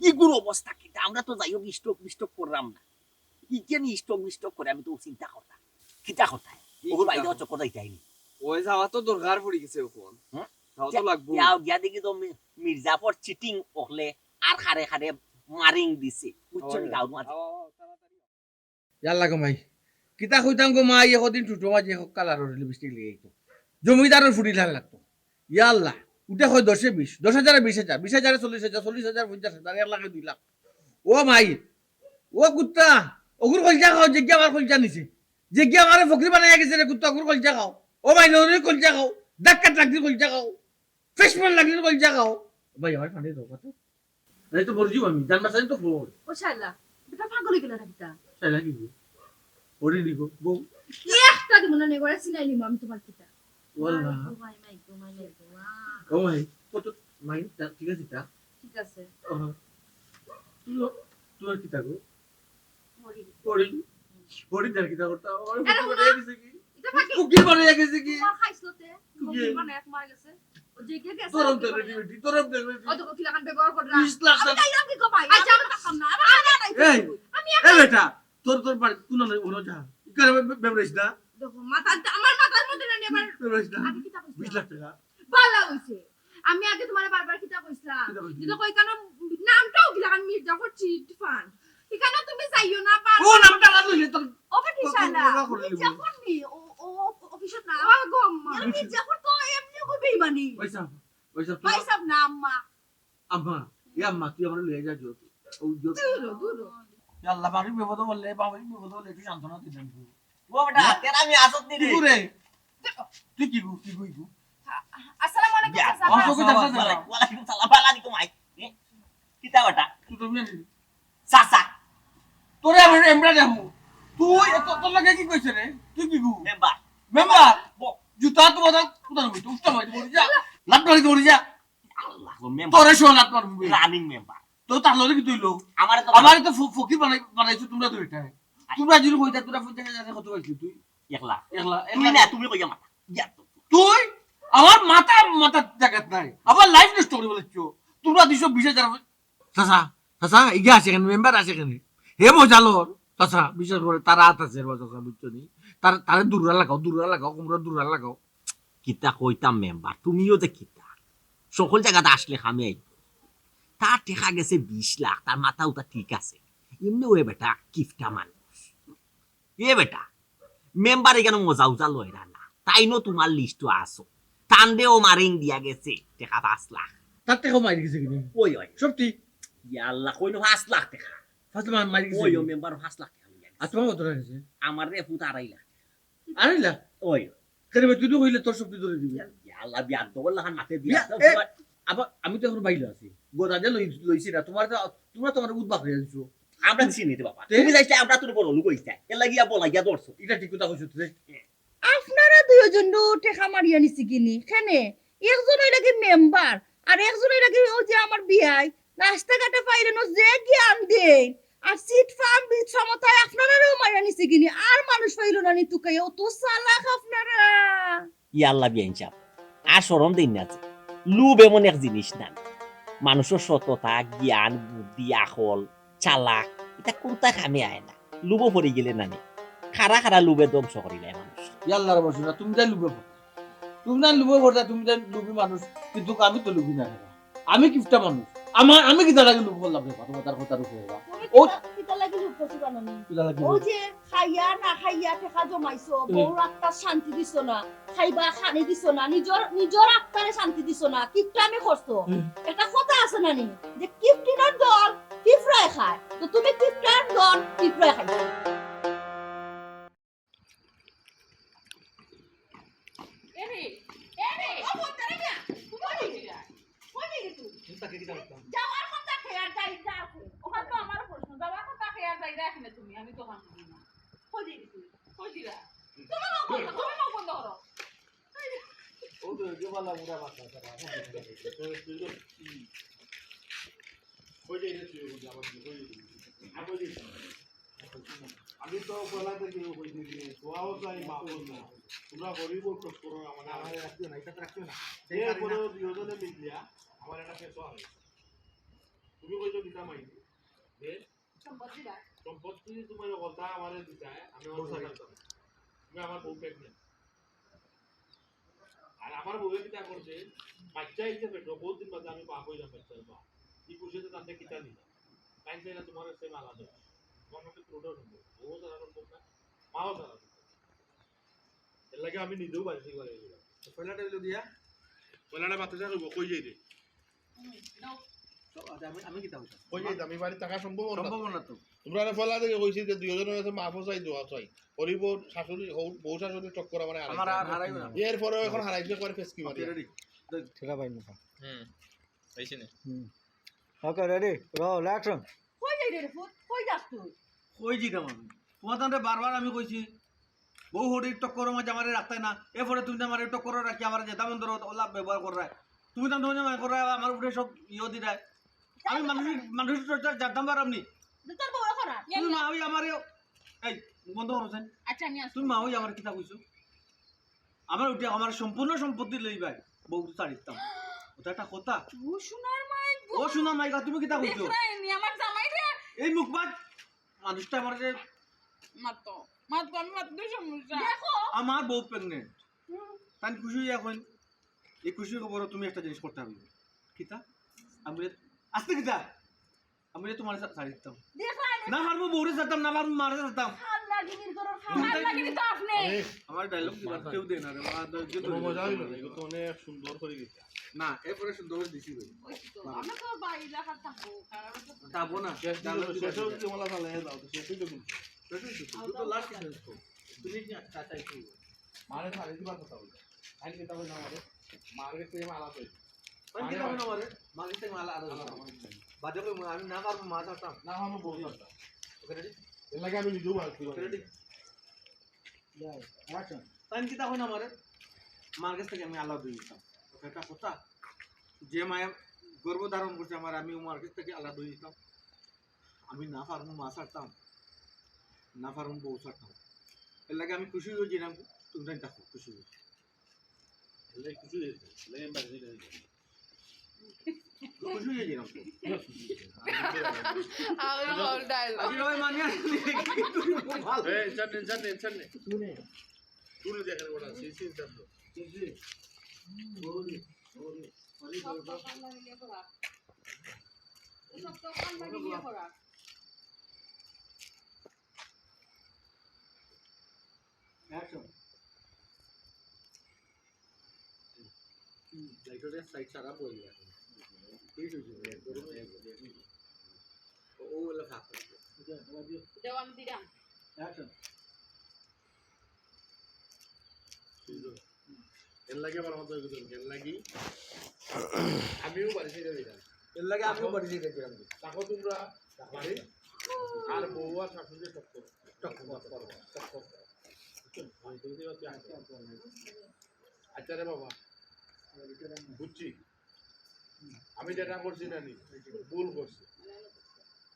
ইগুর অবস্থা কিতা? আমরা তো যাই হোক স্টক মিস্টক করলাম না। ইকেন স্টক মিস্টক করে আমি তো চিন্তা করতাম। কিতা কথা? ওগুর বাইরে চক্কর যাইতাই নি। ওই যাওয়া তো দরকার পড়ি গেছে অখন। হুম? যাওয়া তো লাগবো। যাও গিয়া দেখি তো মি-, মির্জাফর চিটিং অকলে আর খারে খারে মারিং দিছে। বুঝছো নি? গাঁওর মাঝে। আও, আও, আও, তাড়াতাড়ি আও। ইয়াল্লা গো মাই, কিতা কইতাম গো মাই, একদিন টুটো মাঝে এক কালারর লিপস্টিক লাগাইতো, জমিদারর ফুড়ির লাখান লাগতো। ইয়াল্লা, উঠে কয় দশে বিশ, দশ হাজারে বিশ হাজার, বিশ হাজারে চল্লিশ হাজার, চল্লিশ হাজারে পঞ্চাশ হাজার, এক লাখে দুই লাখ। ও মাই, ও কুত্তা, অগুর কলিজা খাও, যেগিয়ে আমার কলিজা নিছে, যেগিয়ে আমারে ফকির বানাইয়া গেছে রে কুত্তা, অগুর কলিজা খাও। ও মাই, নদীর কলিজা খাও, ডাক্কা টাকরির কলিজা খাও, ফিশম্যান লাগরির কলিজা খাও। ভাই, আমার পানি দাও, কত? নাই তো মরি যাবো আমি, জান বাঁচানি তো ফোন। ও শালা, বেটা পাগল অই গেলে না কিতা? শালা কি গো? ওরে নি গো, বউ। একটা দিব না, নেগরে চিনাই নিমু আমি তুমার কিতা। ওয়াল্লাহ। মাই গো, মাই, মাই গো, মাই, মাই গো, মা। ও মাই, কত মাই, তা ঠিক আছে তা? ঠিক আছে। ও, তুই, তুই আর কিতা গো? মরি। ওরে, ওরে, আর কিতা করতা? ওরে, আরে, ফুকি বানাইয়া গেছে কি? ইটা ফাঁকি। ফুকি বানাইয়া গেছে কি? তোমার খাইছলতে। ফুকি। ফুকি বানাইয়া মারা গেছে। ও যে কে গেছে, তোর ফুকি অন্তরে বানাইয়া। দিবি, তোর অন্তরে দিবি। ও তো কিলাখান ব্যবহার কররা। বিশ লাখ আমি টাকা। যাইলাম কি গো ভাই? আচ্ছা, আমি আমি থাকতাম না। আমার আগে নাই এই, আমি এই বেটা, তোর, তোর বাড়ি কোন নাই, ওনো যা। ইকারে বে-, বে-, বেবরাইস না। দেখো, মাথা, আমার মাথার মধ্যে না নিয়ে আবার বেবরাইস না। আমি কিতা কইছি? বিশ লাখ টাকা। ভালা অইছে। আমি আগে তোমারে বারবার কিতা কইছিলাম? কিতা কইছিলাম? যেটা কই কেন নামটাও কিলাখান মির্জাফর চিট ফান্ড। এখানে তুমি যাইও না, পারো ও না। নামটা না লইলে তোর ও বেটি ও, ও, শালা। ও, ও, ও, ও, মির্জাফর নি, ও, ও, ও, অফিসের নাম। ও গো আম্মা। মির্জাফর তো এমনি খুব বেইমানি। পয়সা, পয়সা তুই ভাই সাহেব না আম্মা। আম্মা, এ আম্মা, তুই আমারে লইয়া যা, যা। ও, যা। দূর হ, দূর হ। ইয়া আল্লাহ, বাড়ির বিপদে বললে, বাড়ির বিপদে বললে একটু সান্ত্বনা দিবেন। ও বেটা, হ্যাঁ? তেরা আমি আসত নি কি রে। করে? তুই কি গু, কি গু, কি গু? আসসালামু আলাইকুম, ইয়া, চাচা। ওয়ালাইকুম আসসালাম, আসসালাম। ওয়ালাইকুম সালাম, ভালা নি তোমায়। এ, কিতা বেটা? তুই তো মেয়ে। চাচা। তোরে আমি এমরা দেখমু। তুই এত, তোর লগে কি কইছে রে? তুই কি গু? মেম্বার। মেম্বার? ব- জুতা তো বাজার কোথায় হইতো? উঠতে হইতো, মরি যা। লাত মারি মরি যা। আল্লাহ গো, মেম্বার। তোরে সহ লাত মারবো বে। Running member. তো তার লগে কি তুইলো? আমারে তো আমারে তো ফ-, ফকির বানাই-, বানাইছো তোমরা তো এটা। তোমরা যদি কইতা, তোরা পঞ্চাশ হাজারে কত পাইছিলি তুই? এক লাখ। এক লাখ, এক তুই লাখ। না, তুমি কইয়া মাথা। ইয়া তো। তুই আমার মাথা, মাথার জাগাত নাই। আবার লাইফ নষ্ট করে বলেছো। তোমরা দুইশো বিশ হাজার। চাচা, চাচা, ইগিয়া আছে কেনে? মেম্বার আছে কেনে? হে মজা লর। চাচা, বিশ্বাস করে, তার হাত আছে, চাচা, বুঝছো নি? তার, তারে দূরে লাগাও, দূরে লাগাও, কুমড়া দূরে লাগাও। কিতা কইতাম মেম্বার, তুমিও যে কিতা। সকল জাগাত আসলে খামে আইব। তার টেকা গেছে বিশ লাখ, তার মাথা উতা ঠিক আছে। এমনি ওই বেটা কিফটা মানুষ। এ বেটা, মেম্বার এখানে মজা উজা লইরা না। তাইনও তোমার লিস্টো আছো। তানরেও মারিং দিয়া গেছে, টেকা পাঁচ লাখ। তার টেকাও মারি গেছে কিনা? ওই, ওই। সত্যি? ইয়া আল্লাহ, কইনো পাঁচ লাখ টেকা। পাঁচ লাখ মারি গেছে ওই, কিনা? ওই মেম্বার পাঁচ লাখ টেকা লইয়া গেছে। আর তোমার কত টাকা গেছে? আমার রে ফুত আড়াই লাখ। আড়াই লাখ? ওই। কেন বে, তুই তো কইলে তোর সব তুই ধরে দিবি। ইয়া আল্লাহ, বিয়ার দবল লাখান মাতে বিয়া বিয়া, দাও, এ, তোমার আবার আমি তো এখন বাইরে আছি। গোদা যে লই-, লইছি না, তোমার তো, তোমরা তো আমার উদ্বাক হয়ে দিছো। আমরা দিছি নি রে বাবা। তে? তুমি যাইতে আমরা তোর বড় লোক হইছে। এর লাগিয়া বলা গিয়া ধরছো। এটা ঠিক কথা কইছো তুই। আপনারা দুই জন্য টেকা মারিয়া নিছি কিনি? কেনে? একজন অইলা কি মেম্বার, আর একজন অইলা কি ওই যে আমার বিয়াই, রাস্তাঘাটে পাইলে না যে জ্ঞান দেইন, আর চিট ফান্ড বিট সমতায় আপনারারেও মারিয়া নিছি কিনি? আর মানুষ পাইল না নি তুকাইয়া, অত চালাক আপনারা। ইয়াল্লা বিয়াইন সাব, আর শরম দেইন না যে। লোভ এমন এক জিনিস না। মানুষর সততা, জ্ঞান, বুদ্ধি, আকল, চালাক, ইতা কুনটা কামে আয় না। লোভো পড়ি গেলে না নি। খারা খারা লোভে ধ্বংস করিলায় মানুষ। ইয়াল্লার বসে না, তুমি তাই লোভে পড়ো। তুমি না লোভে পড়তা, তুমি তাই লোভী মানুষ, কিন্তু আমি তো লোভী না রে বা। আমি কিপটা মানুষ। আমার, আমি কিতা লাগি লোভ করলাম রে বা, তোমার তার কথার উপরে বা। তুমি ও কিতা, কিতা লাগি লোভ করছো জানো নি? কিতা লাগি ওই লোভ? যে খাইয়া না খাইয়া টেকা জমাইছো, হুম। বউর আত্মার শান্তি দিছো না, খাইবা খানি দিছো না, নিজর, নিজর আত্মারে শান্তি দিছো না, কিপটামি করছো। হুম। একটা কথা আছে না নি, যে কিপটিনর দল পিঁপড়ায় খায়, তো তুমি কিপটার দল পিঁপড়ায় খাইছো। এরে, এরে, ও বলতে রে মিয়া, তুমি কই গেলি? কই গেলি তুই? তুমি তাকে কি জানতাম? যাওয়ার কথা খেয়াল যাই, যা আছে। ওখানে তো আমারও প্রশ্ন, যাওয়ার কথা খেয়াল যাই, দেখে না তুমি, আমি তো কাম করি না। কই গেলি তুই? কই দিলা? তুমি মুখ বন্ধ, তুমি মুখ বন্ধ করো। ও তো যে বালা বুড়া বাচ্চা, তারা। কই যাই রে তুই, ওখানে আবার কই যাই? আর কই যাই? আমি তো পয়লা থেকে কইছি যে, দোয়াও চাই, মাফও চাই। তোমরা গরিব ও কষ্ট করো, আমারে আমারে রাখিও না, এটা রাখিও না। এরপরেও দুইজনে মিলিয়া আমার একটা পেশা আছে। তুমি কইছো কিতা মাই? যে সম্পত্তি দাও। সম্পত্তি তোমার কথা আমারে দিতায়, আমি আমার বউ বউ থাকতাম। তুমি আমার বউ প্রেগনেন্ট। আর আমার বউয়ে কিতা করছে, বাচ্চা হইছে পেটো, বহুত দিন বাদে আমি বাপ হইলাম বাচ্চার বাপ। এই খুশিতে তাতে কিতা দিলাম? তাই চাই না তোমার সে মালা দেয়। তোমার মধ্যে পুরোটাও সম্ভব। বউও তারা সম্ভব না, মাও তারা সম্ভব না। এর লাগে আমি নিজেও বাড়ি থেকে বাড়ি গেলাম। পয়লাটা হইলো দিয়া? পয়লাটা মাত্র যা করবো, কই যাই রে? তো, আচ্ছা, আমি, আমি কিতা কইতাম? কই যাই? আমি বাড়ি থাকা সম্ভব না। সম্ভব না তো। তোমরা আরে পয়লা থেকে কইছি যে দুইজনের কাছে মাফও চাই, দোয়া চাই। ওরই বউ শাশুড়ি, হউ-, বউ শাশুড়ির চক্কর আমার আর আমার আর হারাইবে না। এরপরেও এখন হারাইছে একবার ফেসকি মারি। Ready? ঠিক আছে ভাই, মুখা। হুম, এই শুনে। হুম। Okay, ready? Roll, action. কই যাই রে ফুত? কই যাস তুই? কই যাইতাম আমি? তোমার তানরে বারবার আমি কইছি, বউ হরির টক্কর মাঝে আমারে রাখতায় না। এরপরে তুমি আমারে টক্কর রাখি আমারে যেতা মন ধরো ওলা ব্যবহার কররায়। তুমি তান তুমি মনে কররায় আমার উপরে সব ইয়ে দিরায়। আমি মানুষ, মানুষ চর্চা জানতাম পারাম নি। তোর বউ এখন আর। তুমি মা হই আমারে, এই, বন্ধ করো সেন। আচ্ছা, আমি আসি। তুমি মা হই আমার কিতা কইছো? আমার উঠে আমার সম্পূর্ণ সম্পত্তি লইবায়, বউ ছাড়িতাম। ওটা একটা কথা। ও সোনার মাই গো। ও সোনার মাই গো, তুমি কিতা কইছো? দেখরায়নি আমার জামাইরে। এই মুখবাজ মানুষটা আমার যে মাতো, মাতো, আমি মাতো সমস্যা। দেখো। আমার বউ প্রেগনেন্ট। হুম। তাই খুশি হইয়া কইন, এই খুশির খবর তুমি একটা জিনিস করতে পারবে। কিতা? আমি আস্তে কিতা? আমি যে তোমার সা-, ছাড়ি দিতাম। দেখো, আমি না পারবো, বউরে ছাড়তাম, না পারবো, মারে ছাড়তাম। হাল্লা গিরির করো, তুমি হাল্লা তাই গিরি তো আপনি। আরে, আমার ডায়লগ দিবার মাথা। কেউ দেয় না রে, মা, ধৈর্য কোনো ধরে মজা হইল না, রাখো। এগুলো তো অনেক সুন্দর করে গেছে। না, এরপরে সুন্দর করে দিছি ভাই। ওই তো, আমরা তো ভাই এলাকার থাকবো, কারণ আমরা তো থাকবো না, শেষ দিন ডায়লগ হলো, দিবার শেষ হলো জন্য। যদি মালা ফালাই দাও, তো শেষ হইল কিন্তু। শেষ হইল তো, আল্লাহ তো লাস্ট আল্লাহ। শেষ তো। তুমি কি চাচা কি? মারে ছাড়ি দিবার কথা বলছো। আমি কিতা কইলাম আমারে? মার গেছে আমি আলাদা হইছি। আমি কিতা কইলাম আমারে? মার গেছে আমি আলাদা হইছি। আলাদা হইছি। বাদে কইমু, আমি না পারমু, মা ছাড়তাম। না পারমু, বউ ছাড়তাম। Okay, ready? এর লাগে আমি নিজেও বাড়ছি। Okay, ready? যাও, action। তাই কিতা কইন আমারে? মার গেছ থাকি আমি আলাদা হইতাম। Okay, একটা কথা। যে মায়ে গর্ভ ধারণ করছে আমার, আমি ও মার গেছ থাকি আলাদা হইতাম। আমি না পারমু মা ছাড়তাম, না পারমু বউ ছাড়তাম। এর লাগে আমি খুশি হয়ে গেলাম, তুমি জানি থাকো খুশি হয়ে। এর লাগে খুশি হয়ে গেলাম, এর লাগে আমি বাড়ি থেকে বেরিয়ে গেলাম। খুশি হয়ে গেলাম তো। আমি বল ডায়লগ। আমি ওই মানে আর নেই, তুমি ভালো। এই, সামনে, সামনে, সামনে। তুই নে। তুই নে, দেখেন ওটা, সেই সিন সামনে। জি, জি। বলি, বলি। বলি, বলি। Action. হুম, লাইটর এক সাইড সারা বই গেছে। ঠিক হইছে, একদম, একদম। ও, ও হলো ফাঁক। যাও, আমি দিলাম। Action. এর লাগি আমার মতো একজন, এর লাগি আমিও বাড়ি ছেড়ে দিলাম। এর লাগি আমিও বাড়ি ছেড়ে দিলাম। তাকো তোমরা বাড়ি আর বউ আর শাশুড়ি টক্কর, টক্কর করো, টক্কর করো। আচ্ছা রে বাবা, বুঝছি, আমি যেটা করছি না নি, ভুল করছি।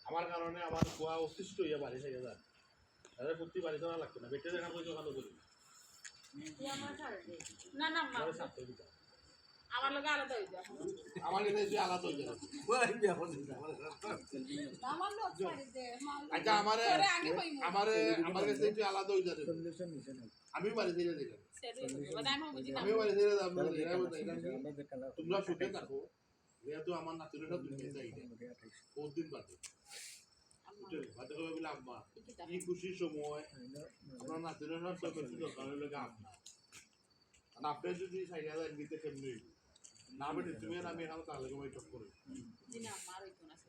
আমার কারণে আমার ফুয়া অসুস্থ হইয়া বাড়ি থেকে যান। তাদের প্রতি বাড়ি করা লাগতো না, বেটে দেখা পয়সা ভালো করি। না না মা, আমার লগে আলাদা হয়ে যাও। আমার কাছে এসে আলাদা হয়ে যাবে। আমার লোক ছাড়ি দে, মা। আচ্ছা, আমারে আমারে আমার কাছে একটু আলাদা হয়ে যাবে। আমিও বাড়ি থেকে দিলাম। আমিও বাড়ি থেকে দিলাম। তোমরা সুখে থাকো। যেহেতু আমার নাতিরা দুনিয়া যাই না, বহুত দিন বাদে। বুঝলে? বাদে হবে বলে আম্মা, কি খুশির সময়। আপনার নাতিরা সব বেশি দরকার হইলে আম্মা। আর আপনি যদি চাইলে দিতে কেমনি হইব? না বেটে, তুমি আর আমি এখন তাহলে তোমায় টক্কর হইব।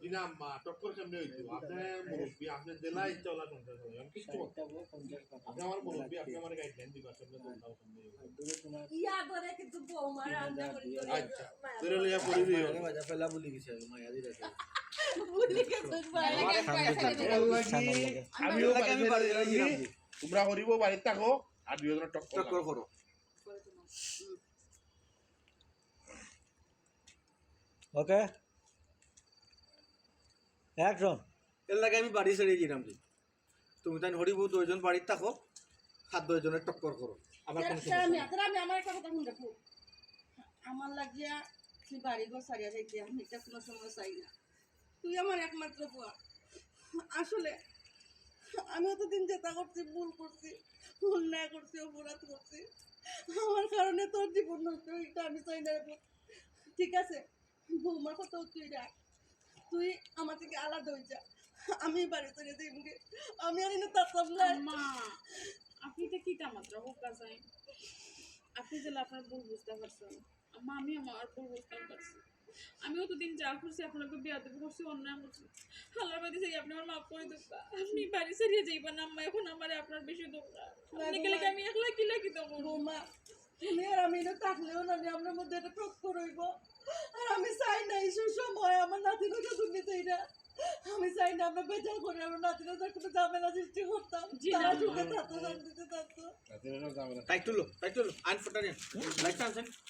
জি না আম্মা, টক্কর কেমনি হইতো? আপনি মুরব্বী, আপনি জেলা ইচ্ছা ওলা সংসার করেন, আমি কিচ্ছু বলতে পারবো না। আপনি আমার মুরব্বী, আপনি আমার গাইডলাইন দিবা, কেমনে কোনটা কেমনে হইব। ইয়া ধরে কিন্তু বৌমা রান্না করি করি আচ্ছা, মায়া ধরে লইয়া পড়ি দিও। আরে বাজা ফেলা ভুলি গেছি আমি, মায়া দিরা। ভুলি গেছি, মায়া দিরা। আমিও বাড়ি ছেড়ে দিলাম। তোমরা হরিব বাড়িত থাকো, আর দুইজন টক্কর টক্কর করো। ওকে, অ্যাকশন। এর লাগে আমি বাড়ি ছেড়ে গেলাম। তুমি তাই হরিবউ দুইজন বাড়িত থাকো, হাত দুইজনে টক্কর করো। আবার কোনো সমস্যা আমি নেই। আদর আমি আমার একটা কথা শুনে রাখো। আমার লাগিয়া তুই বাড়ি ঘর ছাড়িয়া যাইতে আমি এটা কোনো সময় চাই না। তুই আমার একমাত্র ফুয়া। আসলে আমি অতদিন যেটা করছি, ভুল করছি, অন্যায় করছি, অপরাধ করছি। আমার কারণে তোর জীবন নষ্ট হইতে আমি চাই না রে পুত। ঠিক আছে, বৌমার কথা তুই রাখ, তুই আমার থেকে আলাদা হয়ে যা। আমি বাড়ি ছেড়ে যাইমুগি, আমি আর এনে থাকতাম না। মা, আপনি এটা কি তামাত্রা হোক চাই? আপনি যেন আপনার ভুল বুঝতে পারছেন। আম্মা, আমি আমার ভুল বুঝতে পারছি। আমি অতদিন যা করছি, আপনাকে বেয়াদবি করছি, অন্যায় করছি। আল্লাহর বাদে চাই আপনি আমার মাফ করে দেন। আপনি বাড়ি ছাড়িয়ে যাইবেন না, আম্মা, এখন আমার আপনার বেশি দরকার। আপনি গেলে কি আমি একলা কিলা কিতা করবো? বৌমা, তুমি আর আমি এটা থাকলেও না, আমরা মধ্যে একটা টক্কর হইব। আর আমি চাই না এই সময় আমার নাতির ওকে তুমি চাই না। আমি চাই না আমরা বেজার করে আমরা নাতির ওকে কোনো ঝামেলা সৃষ্টি করতাম। জি না। তারা সুখে থাকতো, শান্তিতে থাকতো। তাই তুলো, তাই তুলো, আইন ফোটা নিয়ে। লাইট আনছেন?